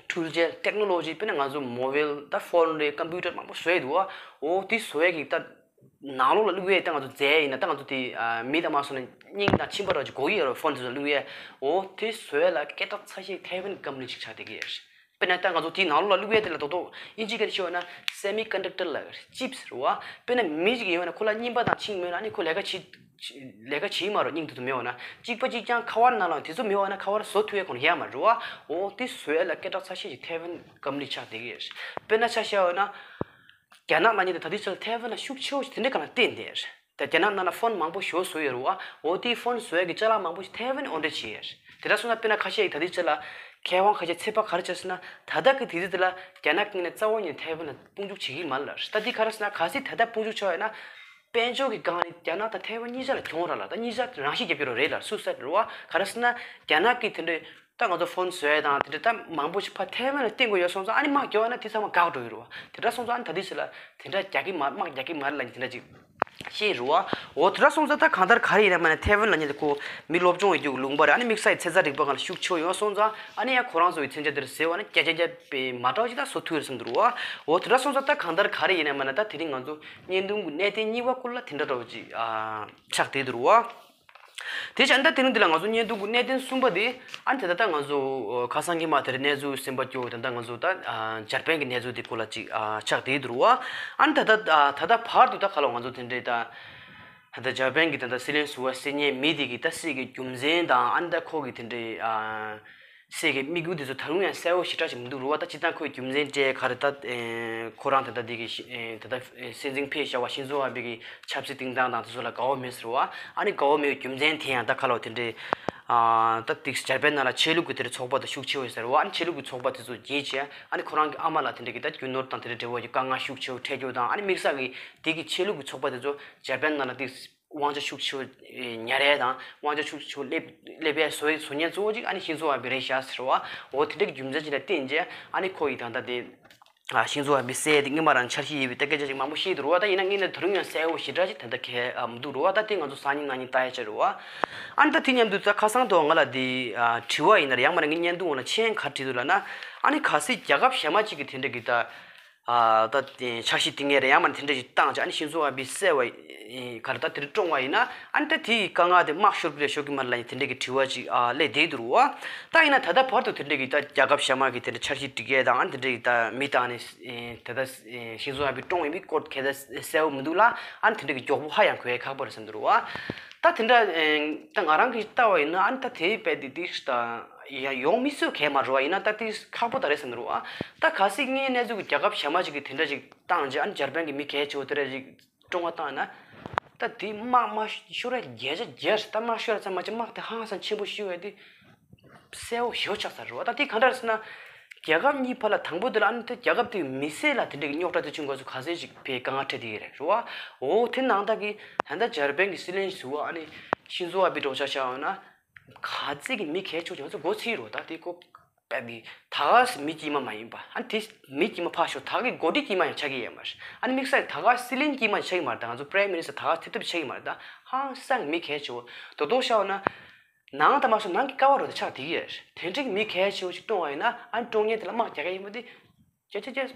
འཕྲུལ་ཆས་ཊེག་ནོ་ལོ་ཇི། དཔེར་ན་ང་ཚོ་མོ་བེལ་ད་ཕོན་རེད། ཀམ་པུ་ཊར་མང་པོ་བཟོས་འདུག་བ། འོ་དེ་བཟོ་ཡས་ཀྱི་ད་ནང་ལོགས་ལ་བླུག་ཡས་ད་ང་ཚོ་རྫས་ཡིན་ན་ད་ང་ཚོ་དེ་ཨ་མི་དང་མ་སོང་ན་སྙིང་དང་མཆིན་པ་ར་ཅིག་དགོས་ཀྱི་ཡོད་རེད། ཕོན་དེ་ཚོ་བླུག་ཡས། འོ་དེ་བཟོ་ཡས་ལ་སྐད་གྲགས་ཚ་ཤོས་ཐའེ་ཝན་ཀམ་པ་ནི་ཅིག་ཆགས་བསྡད་ཀྱི་ཡོད་རེད། དཔེར་ན་ད་ང་ཚོ་དེའི་ནང་ལོགས་ལ་བླུག་ཡས་དེ་ལ་རྡོག་རྡོག་ཨིན་ཇི་སྐད་ཤོད་ན་སེ་མི་ཀོན་ཌག་ཊར་ལ་ཅིབ་སི་རེད་བ། དཔེར་ན་མི་ཞིག་ཡོད་ན་ཁོ་ལ་གཉིས་པ་དང་ཆིང་མེད་ན་ཨ་ནི་ཁོ་ལས་ཀ་བྱེད་ལས་ཀ་བྱེད་མ་རོགས། སྙིང་དུ་དུ་མེད་བ་ན་གཅིག་པ་གཅིག་རྐྱང་ཁ་བར་ན་ལ་དེ་ཚོ་མེད་བ་ན་ཁ་བར་བཟོ་ཐུབ་ཡས་ཁོ་ན་ཡ་མ་རེད་བ། འོ་དེ་བཟོ་ཡས་ལ་སྐད་གྲགས་ཚ་ཤོས་ཤིག་ཐའེ་ཝན་ཀམ་པ་ནི་ཆགས་བསྡད་ཀྱི་ཡོད་རེད། དཔེར་ན་ཆ་བཞག་ཡོད་ན། རྒྱ་ནག་ལབ་མཁན་དེ་ད་ལྟའི་ཆར་ཐའེ་ཝན་ལ་ཤུགས་ཆེ་བོ་ཞིག་དེ་འདྲའི་སྒང་ལ་བརྟེན་བསྡད་རེད། ད་རྒྱ་ནག་ནང་ལ་ཕོན་མང་པོ་ཞེ་པོ་བཟོ་ཡོད་རེད་བ། འོ་དེའི་ཕོན་བཟོ་ཡས་ཀྱི་ཅ་ལག་མང་པོ་ཞིག་ཐའེ་ཝན་ཨོ་ཌར་བྱས་ཡོད་རེད། དེ་འདྲ་སོང་ན་དཔེར་ན་ཁ་ཤས་ཀྱིས་ད་ལྟའི་ཆར་ལ་མཁས་དབང་ཁ་ཤས་ཚོད་དཔག་ག་རེ་བྱས་ཟེར་ན། ད་ལྟ་གི་དུས་ཚོད་དེ་ལ་རྒྱ་ནག་གི་ནས་རྩ་བ་ཉིད་ཐའེ་ཝན་ལ་དཔུང་འཇུག་བྱེད་ཀྱི་མ་རེད་ལ། ད་འདི་ག་རེ་ཟེར་ན་གལ་སྲིད་ད་ལྟ་དཔུང་འཇུག་བྱས་ཡོད་ན། དཔལ་འབྱོར་གྱི་སྒང་ནས་རྒྱ་ནག་དང་ཐའེ་ཝན་གཉིས་ཆ་ལ་གྱོང་རག་ལ། ད་གཉིས་ཆ་རང་ཤི་རྒྱབ་ཀྱི་རེད་ལ། སུའི་སའིཌ་རེད་བ། ག་རེ་ཟེར་ན་རྒྱ་ནག་གི་དེ་འདྲའི་ད་ང་ཚོ་ཕོན་བཟོ་ཡས་དང་དེ་འདྲ་ད་མང་པོ་ཞིག་ཕར་ཐའེ་ཝན་ལ་བརྟེན་དགོས་ཡོད་སོང་ཙང་ཨ་ནི་དམག་རྒྱག་ཡོད་ན་དེ་ཚང་མ་འགག་འགྲོ་གི་རེད་བ། དེ་འདྲ་སོང་ཙང་ཨ་ནི་ད་དུས་ཚོད་ལ་དེ་འདྲ་རྒྱག་གི་མ་དམག་རྒྱག་གི་མ་རེད་ལབ་ནས་དེ་འདྲ་ཅིག་བཤད་རེད་བ། འོ་དེ་འདྲ་སོང་ཙང་ད་གང་ལྟར་ག་རེ་ཡིན་ན་མིན་ན་ཐའེ་ཝན་ལབ་མཁན་དེ་ཁོ་མི་སློབ་སྦྱོང་ཡོད་རྒྱུ་གི་ལུང་པ་རེད། ཨ་ནི་དམིགས་བསལ་གྱི་ཚན་རྩལ་རིག་པ་སྒང་ལ་ཤུགས་ཆེ་བོ་ཡོད་སོང་ཙང་ཨ་ནི་ཡང་ཁོ་རང་ཚོ་གི་མཚོན་ཆ་དེ་འདྲ་ཟེར་བ་ན་བརྒྱ་ཆ་བརྒྱ་དཔེ་མ་འདྲ་བ་ཅིག་ད་བཟོ་ཐུབ་ཡོད་བསམ་འདུག་རེད་བ། འོ་དེ་འདྲ་སོང་ཙང་ད་གང་ལྟར་ག་རེ་ཡིན་ན་མིན་ན་ད་དེ་རིང་ང་ཚོ་བརྙན་ཐུང་གི་གནད་དོན་གཉིས་པ་སྐོར་ལ་དེ་འདྲ་འདྲ་བོ་ཅིག་ཨ་ཆགས་བསྡད་འདུག་རེད་བ། དེ་བྱས་ན་ད་དེ་རིང་འདི་ལ་ང་ཚོ་བརྙན་ཐུང་གི་གནད་དོན་གསུམ་པ་དེ་ཨ་ནི་ད་ལྟ་ད་ང་ཚོ་ཁ་སང་གི་མ་དེར་གནས་ཚུལ་གསན་པ་སྐྱོ་ད་ལྟ་ང་ཚོ་ད་འཇར་པན་གྱི་གནས་ཚུལ་དེ་སྐོར་ལ་ཅིག་ཆགས་བསྡད་འདུག་རེད་བ། ཨ་ནི་ད་ལྟ་ད་ལྟ་བར་དུ་ད་ག་ལ་ང་ཚོ་དེ་འདྲའི་ད་ད་ལྟ་འཇར་པན་གྱི་ད་ལྟ་སྲིད་བློན་ཟུར་པ་སེ་ཉེ་མི་དེ་གི་ད་སྲིད་ཀྱི་རྒྱུ་མཚན་དང་ཨ་ནི་ད་ཁོ་གི་དེ་འདྲའི་སྲིད་ཀྱི་དམིགས་ཡུལ་དེ་ཚོ་ད་རུང་ཡང་གསལ་བོ་ཞེ་དྲག་ཅིག་མི་འདུག་རེད་བ། ད་སྤྱིར་བཏང་ཁོའི་རྒྱུ་མཚན་སྤྲད་ག་རེ་ད་ཁོ་རང་ད་ལྟ་འདི་གི་ད་ལྟ་སྲིད་འཛིན་ཕེབས་བཞག་པ་ཤིན་ཛོ་ཨ་བྷེ་གི་ཆབ་སྲིད་སྟེང་སྟངས་དང་དེ་ཚོ་ལ་དགའ་བོ་མེད་ཟེར་བ། ཨ་ནི་དགའ་བོ་མེད་རྒྱུ་མཚན་དེ་ཡང་ད་ག་ལ་དེ་འདྲའི་ད་ཏིག་འཇར་པན་ནང་ལ་ཆོས་ལུགས་ཀྱི་དེ་འདྲའི་ཚོགས་པ་དང་ཤུགས་ཆེ་བོ་ཟེར་བ། ཨ་ནི་ཆོས་ལུགས་ཀྱི་ཚོགས་པ་དེ་ཚོ་རྒྱས་བྱས་ཨ་ནི་ཁོ་རང་གི་ཨ་མ་ལ་དེ་འདྲའི་གི་ད་རྒྱུ་ནོར་དང་དེ་འདྲའི་འབྲེལ་བ་ཡོད་དཀའ་ངལ་ཤུགས་ཆེ་བོ་འཕྲད་རྒྱུ་དང་ཨ་ནི་དམིགས་བསལ་གི་དེ་གི་ཆོས་ལུགས་ཀྱི་ཚོགས་པ་དེ་ཚོ་འཇར་པན་ནང་ལ་ཏིག་དབང་ཆ་ཤུགས་ཆེ་བོ་ཉར་ཡས་དང་དབང་ཆ་ཤུགས་ཆེ་བོ་སླེབས་སླེབས་ཡས་བཟོ་བཟོ་མཁན་གཙོ་བོ་གཅིག་ཨ་ནི་ཤིན་ཛོ་ཨ་བྷེ་རེད་ཤག་ཟེར་བ། འོ་དེ་འདྲ་གི་རྒྱུ་མཚན་ཅིག་ལ་བརྟེན་རྗེས་ཨ་ནི་ཁོ་ཡིས་ད་ལྟ་དེ་ཤིན་ཛོ་ཨ་བྷེ་བསད་དེ་སྔོན་མ་རང་འཆར་གཞི་ཡོད་པའི་ད་སྐད་ཆ་ཅིག་མང་པོ་བཤད་འདུག་རེད་བ། ད་ཡིན་ན་ངས་ནི་ད་རུང་ཡང་གསལ་བོ་ཞེ་དྲག་ཅིག་ད་ལྟ་གས་མི་འདུག་རེད་བ། ད་དེ་ང་ཚོ་སང་ཉིན་གནངས་ཉིན་ལྟ་ཡས་ཆ་རེད་བ། ཨ་ནི་ད་དེ་མཉམ་དུ་ད་ཁ་སང་ཐོག་ང་ལ་དེ་དྲི་བ་ཡིན་ན་རེད། ཡང་མིན་ན་ངའི་བརྙན་ཐུང་འོག་ལ་མཆན་ག་རེ་བྲིས་འདུག་ལབ་ན། ཨ་ནི་གལ་སྲིད་རྒྱལ་ཁབ་གཞན་མ་ཅིག་གིས་དེ་འདྲ་གི་ད། ཨ་ད་དེ་འཆར་གཞི་དེ་ངས་རེད་ཡང་མ་དེ་འདྲ་ཞིག་བཏང་ཅིག་ཨ་ནི་ཤིན་ཛོ་ཨ་བྷེ་བསད་པ་ག་རེ་ད་དེ་འདྲ་བཀྲོངས་པ་ཡིན་ན་ཨ་ནི་ད་དེ་ཡི་དཀའ་ངལ་དེ་དམག་ཤོར་གི་རེད་ཤོར་གི་མ་རེད་ལབ་ཡིན་དེ་འདྲ་གི་དྲི་བ་ཅིག་ཨ་སླེབས་བསྡད་འདུག་རེད་བ། ད་ཡིན་ན་ད་ལྟ་བར་དུ་དེ་འདྲ་གི་ད་རྒྱལ་ཁབ་གཞན་མ་གི་དེ་འདྲ་འཆར་གཞི་སྒྲིག་ཡས་དང་ཨ་ནི་དེ་འདྲ་གི་ད་མི་བཏང་ནས་ད་ལྟ་ཤིན་ཛོ་ཨ་བྷེ་བཀྲོངས་ཡིན་པའི་སྐོར་ག་ད་གསལ་བོ་མི་འདུག་ལ། ཨ་ནི་དེ་འདྲ་གི་མགྱོགས་པོ་ཧ་ཡང་གོ་ཡས་ཁག་པོ་རེད་བསམ་འདུག་རེད་བ། ད་དེ་འདྲ་ད་ང་རང་གི་ལྟ་བ་ཡིན་ན་ཨ་ནི་ད་དེ་རྦད་དེ་དེ་ད་ཡ་ཡོང་མི་སྲིད་གས་མ་རེད་བ། ཡིན་ན་ད་དེ་ཁག་པོ་ད་རེད་བསམ་འདུག་རེད་བ། ད་གལ་སྲིད་ངའི་གནས་ཚུལ་གྱི་རྒྱལ་ཁབ་གཞན་མ་ཞིག་གིས་དེ་འདྲ་ཞིག་བཏང་རྗེས་ཨ་ནི་འཇར་པན་གྱི་མི་གལ་ཆེ་བོ་དེ་འདྲ་ཞིག་བཀྲོངས་པ་བཏང་ན། ད་དེ་དམག་མ་ཤོར་ཡ་བརྒྱ་ཆ་བརྒྱ་རེད། ད་དམག་ཤོར་ཡ་ཙམ་མ་ཅིག་དམག་དེ་ཧང་སང་ཆེན་པོ་ཤོར་ཡ་དེ་གསལ་བོ་ཞེ་པོ་ཆགས་ཚར་རེད་བ། ད་དེ་ག་འདྲ་རེད་ཟེར་ན། རྒྱལ་ཁབ་གཉིས་བར་ལ་དང་པོ་དེ་ལ་ཨ་ནི་ད་རྒྱལ་ཁབ་དེའི་མི་སེར་ལ་དེ་འདྲའི་རྙོག་དྲ་དེ་བྱུང་དགོས་ཚུལ་ག་ཚད་ཅིག་ཕའི་དཀའ་ངལ་འཕྲད་དེ་ཡོད་རེད་རེད་བ། འོ་དེ་ནང་ད་གི་ད་ལྟ་འཇར་པན་གྱི་སྲིད་བློན་ཟུར་པ་ཨ་ནི་ཤིན་ཛོ་ཨ་བྷེ་འདྲ་བོ་ཆ་བཞག་ཡོད་ན། ག་ཚད་ཀྱི་མི་གལ་ཆེ་བྱུང་ཚོ་མགོ་ཚིག་རོ། ད་དེ་ཁོ་པད་དེ་ད་ག་སེ་མི་དཀྱུས་མ་མ་ཡིན་པ། ཨ་ནི་དེ་མི་དཀྱུས་མ་ཕར་ཞོག་ད་གི་འགོ་ཁྲིད་དཀྱུས་མ་ཡང་ཆགས་ཀྱི་ཡོད་མ་རེད། ཨ་ནི་དམིགས་བསལ་ད་ག་སྲིད་བློན་དཀྱུས་མ་ཆགས་ཀྱི་མ་རེད། ད་ང་ཚོ་Prime Minister ད་ག་ཐེབས་ཐེབས་ཆགས་ཀྱི་མ་རེད། ད་ཧང་སང་མི་གལ་ཆེ་བོ་དོ་དོ་ཤ་བ་ན། ནང་ད་མ་སོང་ནང་གི་ཀ་བ་རོ་དེ་ཆགས་བསྡད་ཀྱི་ཡོད་རེད། དེ་འདྲའི་མི་གལ་ཆེ་བོ་ཞིག་བཀྲོངས་པ་ཡིན་ན་ཨ་ནི་བཀྲོངས་མཁན་དེ་ལ་དམག་རྒྱག་གི་ཡིན་པ་དེ་བརྒྱ་ཆ་བརྒྱ།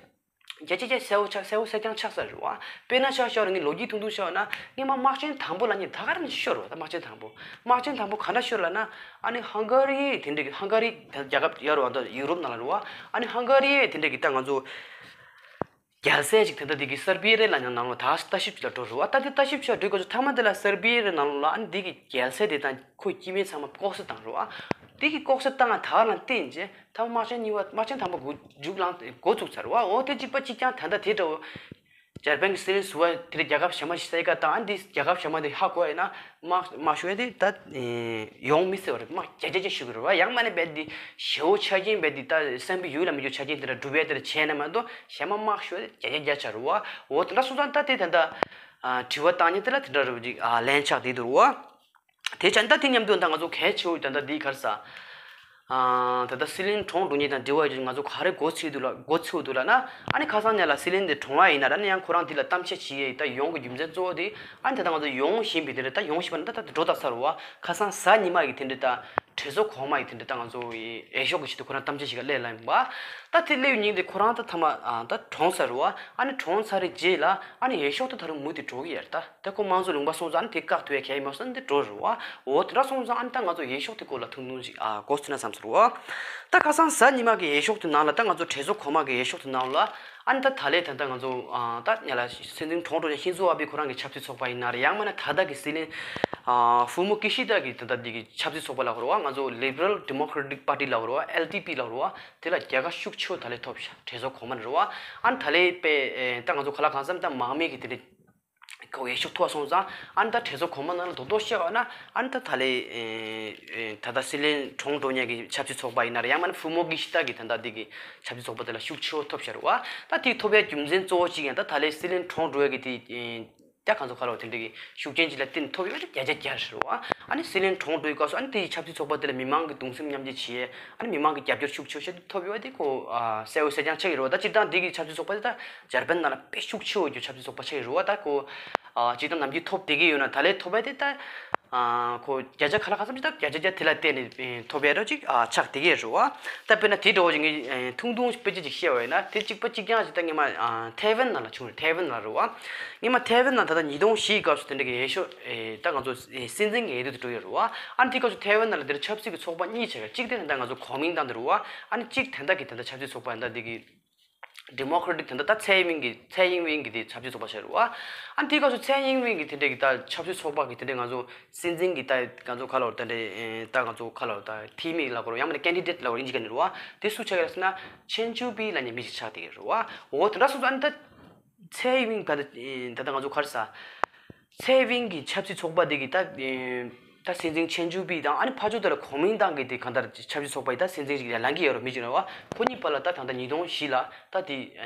བརྒྱ་ཆ་བརྒྱ་གསལ་བོ་ཆགས་གསལ་བོ་གསལ་རྐྱང་ཆགས་ཚར་རེད་བ། དཔེར་ན་ཆ་བཞག་ན་ངས་ལོ་རྒྱུས་ཐུང་ཐུང་བཤད་ན་སྔོན་མ་དམག་ཆེན་དང་པོ་ལབ་མཁན་ད་ག་རང་ཤོར་བ། ད་དམག་ཆེན་དང་པོ་དམག་ཆེན་དང་པོ་ག་འདྲ་ཤོར་ལབ་ན། ཨ་ནི་ཧང་ག་རི་དེ་འདྲ་གི་ཧང་ག་རི་ད་རྒྱལ་ཁབ་ཡོད་རེད་བ། ད་ཡུ་རོབ་ནང་ལ་རེད་བ། ཨ་ནི་ཧང་ག་རི་དེ་འདྲ་གི་ད་ང་ཚོ་རྒྱལ་སྲས་ཅིག་དེ་འདྲ་དེ་གི་སར་བྷི་ཡ་རེད་ལབ་མཁན་ནང་ལོགས་ད་ལྟ་ཞིབ་ཅིག་ལ་འགྲོ་རེད་བ། ད་དེ་ལྟ་ཞིབ་ཅིག་འགྲོ་དགོས་ཚུལ་མཐའ་མ་དེ་ལ་སར་བྷི་ཡ་རེད་ནང་ལོགས་ལ་ཨ་ནི་དེ་གི་རྒྱལ་སྲས་དེ་དང་ཁོའི་སྐྱེ་དམན་ཚང་མ་ལྐོག་ཟ་བཏང་རེད་བ། དེ་གི་ལྐོག་ཟ་བཏང་ད་ལ་བརྟེན་བྱས་ཐ་མ་དམག་ཆེན་གཉིས་པ་དམག་ཆེན་དང་པོ་འགོ་མཇུག་བསླངས་འགོ་བཙུགས་ཚར་བ། འོ་དེ་གཅིག་པ་གཅིག་རྐྱང་ད་ལྟ་དེ་འདྲ་བོ། འཇར་པན་གྱི་སྲིད་བློན་ཟུར་པ་དེ་རིང་རྒྱལ་ཁབ་གཞན་པ་ཞིག་ས་ཡི་ཀ་བཏང་ཨ་འདི་རྒྱལ་ཁབ་གཞན་པ་འདི་ཧ་གོ་ཡིན་ན་དམག་དམག་ཤོར་ཡ་དེ་ད་ཡོང་མི་སྲིད་པ་རེད། དམག་བརྒྱ་ཆ་བརྒྱ་ཤོར་གི་རེད་བ། ཡང་མིན་ན་རྦད་དེ་ཞེ་པོ་ཆ་རྐྱེན་རྦད་དེ་ད་བསམ་པའི་ཡུལ་ལ་མི་འགྱུར་ཆ་རྐྱེན་དེ་འདྲ་སྒྲུབ་ཡ་དེ་འདྲ་བྱས་ན་མ་གཏོགས་གཞན་པ་དམག་ཤོར་ཡ་དེ་བརྒྱ་ཆ་བརྒྱ་ཆགས་རེད་བ། འོ་དེ་འདྲ་སོང་ཙང་ད་དེ་ད་ལྟ་དྲི་བ་བཏང་མཁན་དེ་ལ་དེ་འདྲ་རེད་བ། ཅིག་ལན་ཆགས་བསྡད་འདུག་རེད་བ། དེ་བྱས་ད་དེ་མཉམ་དུ་ད་ང་ཚོ་གལ་ཆེ་བོ་ད་ལྟ་འདི་ག་རེ་ཟ། ཨ། ད་ལྟ་སྲིད་བློན་གྲོངས་འགྲོ་མཁན་དང་འབྲེལ་བ་ཡོད་ང་ཚོ་ག་རེ་མགོ་ཚོས་འདུག་ལ་མགོ་ཚོས་འདུག་ལབ་ན། ཨ་ནི་ཁ་སང་ཉིན་ལ་སྲིད་བློན་དེ་གྲོངས་པ་ཡིན་ན་ར་ནི་ཡང་ཁོ་རང་འདི་ལ་གཏམ་བཤད་བྱེད་ཡས་ད་ཡོང་གི་རྒྱུ་མཚན་གཙོ་བོ་དེ། ཨ་ནི་ད་ལྟ་ང་ཚོ་ཡོང་བཞིན་པའི་དེ་འདྲ་ད་ཡོང་བཞིན་པ་ནི་ད་ད་འགྲོ་ད་ཚར་བ། ཁ་སང་གཟའ་ཉི་མ་ཡི་དེ་འདྲ་ད་གྲོས་ཚོགས་གོང་མ་ཡི་དེ་འདྲ་ད་ང་ཚོ་འོས་ཤོག་གི་ཆེད་དུ་ཁོ་རང་གཏམ་བཤད་ཞིག་ག་སླེབས་ལ་ཡིན་པ། ད་དེ་སླེབས་ཡོད་ཉིན་དེ་ཁོ་རང་ད་ཐ་མ་ད་གྲོངས་ཚར་བ། ཨ་ནི་གྲོངས་ཚར་རེ་རྗེས་ལ་ཨ་ནི་འོས་ཤོག་ད་ད་རུང་མུ་མཐུད་འགྲོ་གི་ཡོད་ད། ད་ཁོ་དམངས་གཙོ་ལུང་པ་སོང་ཙང་ཨ་ནི་དེ་བཀག་ཐུབ་ཡ་གལ་ཡིན་མ་སོང་ཨ་ནི་དེ་འགྲོ་རེད་བ། འོ་དེ་འདྲ་སོང་ཙང་ཨ་ནི་ད་ང་ཚོ་འོས་ཤོག་དེ་སྐོར་ལ་ཐུང་ཐུང་ཞིག་ཨ་གོ་ཚུལ་ན་བསམ་ཟེར་བ། ད་ཁ་སང་གཟའ་ཉི་མ་གི་འོས་ཤོག་དེ་ནང་ལ་ད་ང་ཚོ་གྲོས་ཚོགས་གོང་མ་གི་འོས་ཤོག་དེ་ནང་ལ་ཨ་ནི་ད་ད་ལས་ད་ད་ང་ཚོ་ཨ་ད་ཉ་ལ་སྲིད་འཛིན་གྲོངས་འགྲོ་ཡ་ཤིན་ཛོ་ཨ་བྷི་ཁོ་རང་གི་ཆབ་སྲིད་ཚོགས་པ་ཡིན་ན་རེད། ཡང་མིན་ན་ད་ལྟ་གི་སྲིད་བློན་ཨ་ཧྥུ་མོ་ཀི་ཤི་ད་གི་ད་ད་འདི་གི་ཆབ་སྲིད་ཚོགས་པ་ལ་གོ་རེད་བ། ང་ཚོ་Liberal Democratic Party ལ་གོ་རེད་བ། ཨེལ་ཌི་པི་ལ་གོ་རེད་བ། དེ་ལ་རྒྱལ་ཁ་ཤུགས་ཆེ་བོ་ད་ལས་ཐོབ་ཤག་གྲོས་ཚོགས་གོང་མ་ནས་རེད་བ། ཨ་ནི་ད་ལས་པའི་ཨེ་ད་ང་ཚོ་ག་ལ་གང་འཚམ་ད་མང་མོས་ཀྱི་དེ་འདྲ་གོ་འོས་ཤོག་ཐོབ་སོང་ཙང་ཨ་ནི་ད་གྲོས་ཚོགས་གོང་མ་ནང་ལ་རྡོག་རྡོག་བཤད་པ་ན་ཨ་ནི་ད་ད་ལས་ཨེ་ཨེ་ད་ལྟ་སྲིད་བློན་གྲོངས་འགྲོ་མཁན་གྱི་ཆབ་སྲིད་ཚོགས་པ་ཡིན་ན་རེད། ཡང་མིན་ན་ཧྥུ་མོ་ཀི་ཤི་ད་གི་ད་ལྟ་འདི་གི་ཆབ་སྲིད་ཚོགས་པ་དེ་ལ་ཤུགས་ཆེ་བོ་ཐོབ་ཤག་རེད་བ། ད་དེ་ཐོབ་ཡ་རྒྱུ་མཚན་གཙོ་བོ་གཅིག་ཡང་ད་ད་ལས་སྲིད་བློན་གྲོངས་འགྲོ་ཡ་གི་དེ་ཨེ། ད་གང་ཚོ་ཁ་ལོ་དེ་འདྲ་གི་ཤུགས་རྐྱེན་ཅིག་ལ་བརྟེན་ཐོབ་ཡོད་པ་དེ་བརྒྱ་ཆ་བརྒྱ་རེད་བ། ཨ་ནི་སྲིད་བློན་གྲོངས་འགྲོ་ཡི་སྐབས་སུ་ཨ་ནི་དེ་ཡི་ཆབ་སྲིད་ཚོགས་པ་དེ་ལ་མི་མང་གི་གདུང་སེམས་མཉམ་སྐྱེད་བྱེད་ཡས་ཨ་ནི་མི་མང་གི་རྒྱབ་སྐྱོར་ཤུགས་ཆེ་ཤོས་དེ་ཐོབ་ཡོད་པ་དེ་ཁོ་ཨ་གསལ་པོ་གསལ་རྐྱང་ཆགས་ཀྱི་རེད་བ། ད་སྤྱིར་བཏང་དེ་གི་ཆབ་སྲིད་ཚོགས་པ་དེ་ད་འཇར་པན་ནང་ལ་དཔེ་ཤུགས་ཆེ་བོ་གི་ཆབ་སྲིད་ཚོགས་པ་ཆགས་ཀྱི་རེད་བ། ད་ཁོ་ཨ་སྤྱིར་བཏང་ནམ་རྒྱུན་ཐོབ་བསྡད་ཀྱི་ཡོད་ན་ད་ལས་ཐོབ་པ་དེ་ད། ཨ་ཁོ་བརྒྱ་ཆ་ག་ལ་ག་ཚོད་ཅིག་ད་བརྒྱ་ཆ་བརྒྱ་དེ་ལ་བརྟེན་ནས་ཐོབ་ཡ་རོ་ཅིག་ཨ་ཆགས་བསྡད་ཀྱི་རེད་བ། ད་དཔེར་ན་དེ་འདྲ་བོ་ཅིག་ངས་ཐུང་ཐུང་དཔེ་ཆ་ཅིག་བཤད་པ་ཡིན་ན་དེ་གཅིག་པ་གཅིག་རྐྱང་ཞིག་ད་སྔོན་མ་ཐའེ་ཝན་ནང་ལ་བྱུང་རེད། ཐའེ་ཝན་ནང་རེད་བ། སྔོན་མ་ཐའེ་ཝན་ནང་ད་ལྟ་ཉིས་སྟོང་བཞི་ཡི་སྐབས་སུ་དེ་འདྲ་གི་འོས་ཤོག་ད་ང་ཚོ་སྲིད་འཛིན་གྱི་འོས་བསྡུ་དེ་འགྲོ་ཡོད་རེད་བ། ཨ་ནི་དེ་སྐབས་སུ་ཐའེ་ཝན་ནང་ལ་དེར་ཆབ་སྲིད་ཀྱི་ཚོགས་པ་གཉིས་བྱས་པ་གཅིག་དེ་ད་ལྟ་ང་ཚོ་གོ་མིང་ཏང་དེ་རེད་བ། ཨ་ནི་གཅིག་ད་ལྟ་གི་ད་ལྟ་ཆབ་སྲིད་ཚོགས་པ་ད་ལྟ་འདི་གི Democratic་དེ་འདྲ་ད་ཚའེ་ཝིན་གྱི་ཚའེ་ཡིན་ཝིན་གྱི་དེ་ཆབ་སྲིད་ཚོགས་པ་ཆགས་རེད་བ། ཨ་ནི་དེའི་སྐབས་སུ་ཚའེ་ཡིན་ཝིན་གྱི་དེ་འདྲས་ཀྱི་ད་ཆབ་སྲིད་ཚོགས་པ་གི་དེ་འདྲས་ང་ཚོ་སྲིད་འཛིན་གྱི་ད་ང་ཚོ་ཁ་ལོ་ད་འདྲས་ད་ང་ཚོ་ཁ་ལོ་ད་འཐུས་མི་ལ་གོ་རོ་ཡང་མིན་ན་candidate་ལ་གོ་རོ་ཡིན་གྱི་ག་ནི་རེད་བ། དེ་སུ་ཆགས་ཀྱི་རེད་ཟེར་ན་ཆན་ཅུ་པི་ལ་ཉེ་མི་ཞིག་ཆགས་བསྡད་ཀྱི་རེད་བ། འོ་དེ་འདྲ་སོང་ཙང་ཨ་ནི་ད་ཚའེ་ཡིན་ཝིན་ག་ད་ད་ད་ང་ཚོ་ག་རེ་ཟ། ཚའེ་ཝིན་གྱི་ཆབ་སྲིད་ཚོགས་པ་དེ་གི་ད་ད་སྲིད་འཛིན་ཆན་ཅུ་པི་དང་ཨ་ནི་ཕར་ཕྱོགས་དེ་ལ་གོ་མིང་ཏང་གི་དེ་གང་ལྟར་ཆབ་སྲིད་ཚོགས་པ་ཡི་ད་སྲིད་འཛིན་ཞིག་ལ་ལངས་ཀྱི་ཡོད་རེད་མི་ཅིག་རེད་བ། ཁོ་གཉིས་བར་ལ་ད་ད་ལྟ་ཉིས་སྟོང་བཞི་ལ་ད་དེ་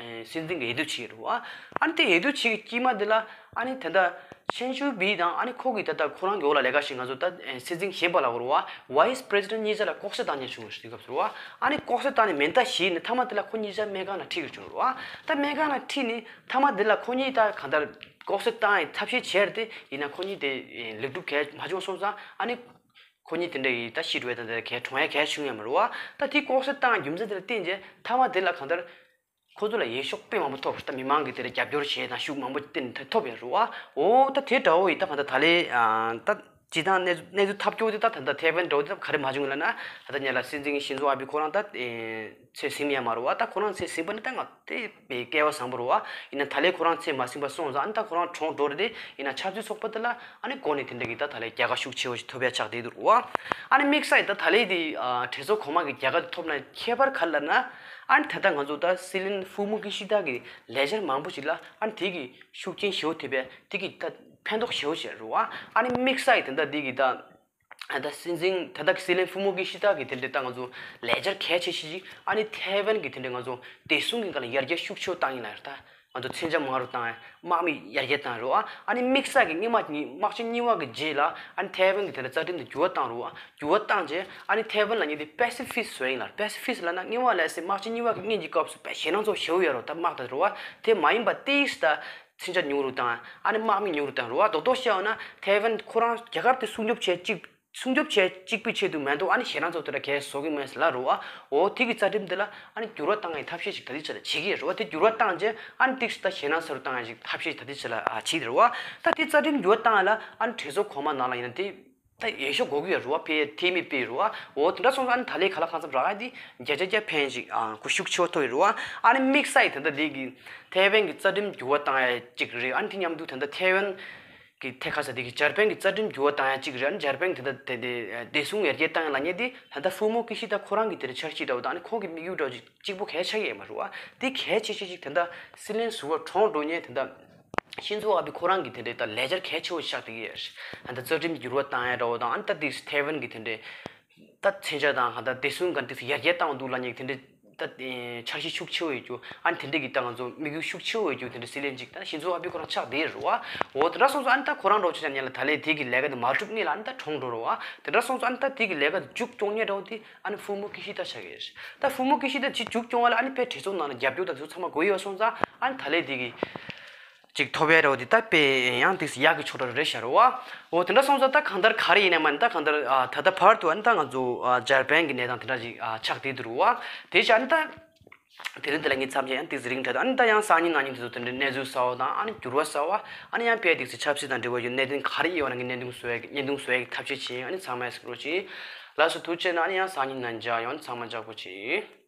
སྲིད་འཛིན་གྱི་འོས་བསྡུ་བྱེད་ཀྱི་རེད་བ། ཨ་ནི་དེ་འོས་བསྡུ་བྱེད་ཀྱི་དཀྱིལ་མ་དེ་ལ་ཨ་ནི་ད་ལྟ་ཆན་ཅུ་པི་དང་ཨ་ནི་ཁོ་གི་ད་ལྟ་ཁོ་རང་གི་འོག་ལ་ལས་ཀ་བྱེད་ང་ཚོ་ད་སྲིད་འཛིན་གཞན་པ་ལ་གོ་རེད་བ། Vice President་གཉིས་ཆ་ལ་ལྐོག་ཟ་བཏང་ཉེན་བྱུང་བའི་དུས་སྐབས་སུ་རེད་བ། ཨ་ནི་ལྐོག་ཟ་བཏང་ནས་མེ་མདའ་བཞེས་ནས་མཐའ་མ་དེ་ལ་ཁོ་གཉིས་ཆ་སྨན་ཁང་ལ་ཁྲིད་དགོས་བྱུང་རེད་བ། ད་སྨན་ཁང་ལ་ཁྲིད་ནས་མཐའ་མ་དེ་ལ་ཁོ་གཉིས་ད་གང་ལྟར། ལྐོག་ཟ་བཏང་ཡི་ཐབས་ཤེས་བྱས་ཏེ་ཡིན་ན་ཁོ་གཉིས་དེ་ལེགས་གྲུབ་གས་མ་བྱུང་སོང་ཙང་ཨ་ནི། ཁོ་གཉིས་དེ་འདྲ་ཡི་ད་ཤི་འགྲོ་ཡ་དང་དེ་གས་གྲོངས་ཡ་གས་བྱུང་ཡ་མ་རེད་བ། ད་དེ་ལྐོག་ཟ་བཏང་རྒྱུ་མཚན་དེ་ལ་བརྟེན་རྗེས་མཐའ་མ་དེ་ལ་གང་ལྟར། ཁོ་ཚོ་ལ་འོས་ཤོག་དཔེ་མང་པོ་ཐོབ་ད་མི་མང་གི་དེ་ལ་རྒྱབ་སྐྱོར་བྱས་དང་ཤུགས་མང་པོ་བསྟན་ཐོབ་ཡ་རེད་བ། འོ་ད་དེ་འདྲ་བོ་ཡི་ད་གང་ལྟར་ད་ལས་ད། སྤྱིར་བཏང་གནས་གནས་ཚུལ་ཐབས་སྐྱོ་དེ་ད་ད་ལྟ་ཐའེ་ཝན་འདྲ་བོ་དེ་ད་ག་རེ་མ་བྱུང་ལབ་ན་ད་ལྟ་ཉེ་ལ་སྲིད་འཛིན་ཤིན་ཛོ་ཨ་བྷི་ཁོ་རང་ད་ཚེ་ཟིན་ཡ་མ་རེད་བ། ད་ཁོ་རང་ཚེ་ཟིན་པ་ནི་ད་ང་དེ་དཔེ་སྐལ་བ་བཟང་པོ་རེད་བ། ཡིན་ན་ད་ལས་ཁོ་རང་ཚེ་མ་ཟིན་པ་སོང་ཙང་ཨ་ནི་ད་ཁོ་རང་གྲོངས་འགྲོ་རེད་དེ་ཡིན་ན་ཆབ་སྲིད་ཚོགས་པ་དེ་ལ་ཨ་ནི་འགོ་ནས་དེ་འདྲ་གི་ད་ད་ལས་རྒྱལ་ཁ་ཤུགས་ཆེ་བོ་ཞིག་ཐོབ་ཡ་ཆགས་བསྡད་འདུག་རེད་བ། ཨ་ནི་དམིགས་བསལ་ད་ད་ལས་དེ་གྲོས་ཚོགས་གོང་མ་གི་རྒྱལ་ཁ་དེ་ཐོབ་ན་ཁྱད་པར་ག་རེ་ལབ་ན་ཨ་ནི་ད་ལྟ་ང་ཚོ་ད་སྲིད་བློན་ཧྥུ་མོ་ཀི་ཤི་ད་གི་ལས་འཆར་མང་པོ་ཞིག་ལ་ཨ་ནི་དེ་གི་ཤུགས་རྐྱེན་ཞེ་པོ་ཐེབས་པས་དེ་གི་ད་ཕན་ཐོགས་ཞེ་པོ་ཞིག་རེད་བ། ཨ་ནི་དམིགས་བསལ་གྱི་ད་ལྟ་འདི་གི་ད་ད་ལྟ་སྲིད་འཛིན་ད་ལྟ་གི་སྲིད་བློན་ཧྥུ་མོ་ཀི་ཤི་ད་གི་དེ་འདྲའི་ད་ང་ཚོ་ལས་འཆར་གལ་ཆེ་ཤོས་ཤིག་ཨ་ནི་ཐའེ་ཝན་གི་དེ་འདྲའི་ང་ཚོ་བདེ་སྲུང་གི་སྒང་ལ་ཡར་རྒྱས་ཤུགས་ཆེ་བཏང་ཡིན་ལ་ད་ང་ཚོ་མཚོན་ཆ་མང་རུ་བཏང་ཡ་དམག་མི་ཡར་རྒྱས་བཏང་རེད་བ། ཨ་ནི་དམིགས་བསལ་གི་སྔོན་མ་དམག་ཆེན་གཉིས་པ་གི་རྗེས་ལ་ཨ་ནི་ཐའེ་ཝན་གི་དེ་འདྲ་རྩ་ཁྲིམས་དེ་འགྱུར་བ་བཏང་རེད་བ། འགྱུར་བ་བཏང་རྗེས་ཨ་ནི་ཐའེ་ཝན་ལ་ཉེ་དེ་པེ་སི་ཕིག་བཟོ་ཡིན་ལ། པེ་སི་ཕིག་ལབ་ན་སྔོན་མ་ལས་སེ་དམག་ཆེན་གཉིས་པ་གི་སྔོན་གྱི་སྐབས་སུ་དཔེ་ཞེད་སྣང་ཚོ་ཞེ་པོ་ཡོད་རེད་བ། ད་དམག་ད་རེད་བ། དེ་མ་ཡིན་པ་ཏིས་ད། མཚོན་ཆ་ཉུང་རུ་བཏང་། ཨ་ནི་དམག་མི་ཉུང་རུ་བཏང་རུ་བ། རྡོག་རྡོག་བཤད་ཡོང་ན་ཐའེ་ཝན་ཁོ་རང་རྒྱ་གར་དེ་སྲུང་སྐྱོབ་བྱེད་གཅིག་སྲུང་སྐྱོབ་བྱེད་གཅིག་པུའི་ཆེད་དུ་མ་གཏོགས་ཨ་ནི་ཞེད་སྣང་ཚོ་དེ་འདྲ་གས་བཟོ་གི་མེད་ལབ་རུ་བ། འོ་དེ་གི་རྩ་ཁྲིམས་དེ་ལ་ཨ་ནི་འགྱུར་བ་བཏང་ཡའི་ཐབས་ཤེས་ཤིག་ད་ལྟའི་ཆ་ལ་བྱེད་ཀྱི་ཡོད་རུ་བ། དེ་འགྱུར་བ་བཏང་རྗེས་ཨ་ནི་ཏིག་ཙམ་ད་ཞེད་སྣང་ཚ་རུ་བཏང་ཡ་ཞིག་ཐབས་ཤེས་ཤིག་ད་ལྟའི་ཆ་ལ་ཨ་བྱེད་དེ་རུ་བ། ད་དེ་རྩ་ཁྲིམས་འགྱུར་བ་བཏང་ཡ་ལ་ཨ་ནི་གྲོས་ཚོགས་གོང་མ་ནང་ལ་ཡིན་ན་དེ། ད་འོས་ཤོག་དགོས་ཀྱི་ཡོད་རེད་བ། ཕའི་འཐུས་མི་སྤེལ་རེད་བ། འོ་དེ་འདྲ་སོང་ཙང་ཨ་ནི་ད་ལས་ག་ལ་གང་འཚམ་རག་ཡ་དེ་བརྒྱ་ཆ་བརྒྱ་ཕན་ཞིག་ཨ་ཁུ་ཤུགས་ཆེ་བ་ཐོག་ཡོད་རེད་བ། ཨ་ནི་དམིགས་བསལ་ཡི་ད་ལྟ་འདི་གི་ཐའེ་ཝན་གི་རྩ་ཁྲིམས་འགྱུར་བ་བཏང་ཡ་གཅིག་རེད། ཨ་ནི་དེ་མཉམ་དུ་ད་ལྟ་ཐའེ་ཝན་ གི་ཐད་ཁ་ས་དེ་གི་འཇར་པན་གི་རྩ་ཁྲིམས་འགྱུར་བ་བཏང་ཡ་གཅིག་རེད། ཨ་ནི་འཇར་པན་དེ་འདྲ་དེ་འདྲའི་བདེ་སྲུང་ཡར་རྒྱས་བཏང་ཡ་ལབ་མཁན་དེ་ད་ལྟ་ཧྥུ་མོ་ཀི་ཤི་ད་ཁོ་རང་གི་དེ་འདྲའི་འཆར་གཞི་འདྲ་བོ་དང་ཨ་ནི་ཁོང་གི་དམིགས་ཡུལ་འདྲ་བོ་གཅིག་པོ་གལ་ཆགས་ཀྱི་ཡོད་མ་རེད་བ། དེ་གལ་ཆེ་ཤོས་ཅིག་དེ་འདྲ་སྲིད་བློན་ཟུར་པ་གྲོངས་འགྲོ་མཁན་དེ་འདྲ་ཤིན་ཛོ་ཨ་བྷི་ཁོ་རང་གི་དེ་འདྲའི་ད་ལས་འཆར་གལ་ཆེ་བོ་ཆགས་བསྡད་ཀྱི་ཡོད་རེད། ཨ་ནི་ད་རྩ་ཁྲིམས་འགྱུར་བ་བཏང་ཡ་འདྲ་བོ་དང་ཨ་ནི་ད་དེ་ཐའེ་ཝན་གི་དེ་འདྲའི་ད་མཚོན་ཆ་དང་གང་ལྟར་བདེ་སྲུང་ག་འདྲ་ཡར་རྒྱས་བཏང་འདུག་ལབ་མཁན་དེ་འདྲའི་ད་འཆར་གཞི་ཤུགས་ཆེ་བོ་ཡོད་རྒྱུ། ཨ་ནི་དེ་འདྲའི་གི་ད་ང་ཚོ་དམིགས་ཡུལ་ཤུགས་ཆེ་བོ་ཡོད་རྒྱུ་དེ་འདྲའི་སྲིད་བློན་ཅིག་ད་ཤིན་ཛོ་ཨ་བྷི་ཁོ་རང་ཆགས་བསྡད་རེད་བ། འོ་དེ་འདྲ་སོང་ཙང་ཨ་ནི་ད་ཁོ་རང་འདྲ་བོ་ཆ་བཞག་ན་ལ་ད་ལས་དེ་གི་ལས་ཀ་དེ་མ་གྲུབ་ནས་ལ་ཨ་ནི་ད་གྲོངས་འགྲོ་རེད་བ། དེ་འདྲ་སོང་ཙང་ཨ་ནི་ད་དེ་གི་ལས་ཀ་དེ་མཇུག་སྐྱོང་མཁན་འདྲ་བོ་དེ་ཨ་ནི་ཧྥུ་མོ་ཀི་ཤི་ད་ཆགས་ཀྱི་རེད། ད་ཧྥུ་མོ་ཀི་ཤི་ད་ཅིག་མཇུག་སྐྱོང་བ་ལ་ཨ་ནི་དཔེ་གྲོས་ཚོགས་ནང་ལ་རྒྱབ་སྐྱོར་དང་དེ་ཚོ་ཚང་མ་དགོས་ཡོད་སོང་ཙང་ཨ་ནི་ད་ལས་དེ་གི་ཅིག་ཐོབ་ཡ་རེད་བ། དེ་ད་དཔེ་ཡང་ཏིག་ཡག་གི་ཕྱོགས་ར་རེད་ཤག་རེད་བ། འོ་དེ་འདྲ་སོང་ཙང་ད་གང་ལྟར་ག་རེ་ཡིན་ན་མ་ནི་ད་གང་ལྟར་ཨ་ད་ལྟ་བར་དུ་ཨ་ནི་ད་ང་ཚོ་ཨ་འཇར་པན་གྱི་གནས་སྟངས་དེ་འདྲ་ཞིག་ཨ་ཆགས་བསྡད་འདུག་རེད་བ། དེ་བཞིན་ཨ་ནི་ད་དེ་རིང་དེ་ལ་ངས་མཚམས་བཞག་ཡང་ཏིག་རིང་དྲགས་ཨ་ནི་ད་ཡང་སང་ཉིན་གནངས་ཉིན་དེ་ཚོ་དེ་འདྲའི་གནས་ཚུལ་གསར་བ་དང་ཨ་ནི་འགྱུར་བ་གསར་བ་ཨ་ནི་ཡང་དཔེ་ཏིག་ཆབ་སྲིད་དང་འབྲེལ་བ་ཡོད་གནད་དོན་ག་རེ་ཡོད་ན་ངས་བརྙན་ཐུང་བཟོ་ཡ་གི་བརྙན་ཐུང་བཟོ་ཡ་གི་ཐབས་ཤེས་བྱེད་ཡིན། ཨ་ནི་ཚང་མས་གཟིགས་རོགས་བྱེད། ལགས་སོ་ཐུགས་རྗེ་གནང་། ཨ་ནི་ཡང་སང་ཉིན་ནང་མཇལ་ཡོང་། ཨ་ནི་ཚང་མ་ལྕགས་པོ་བྱེད།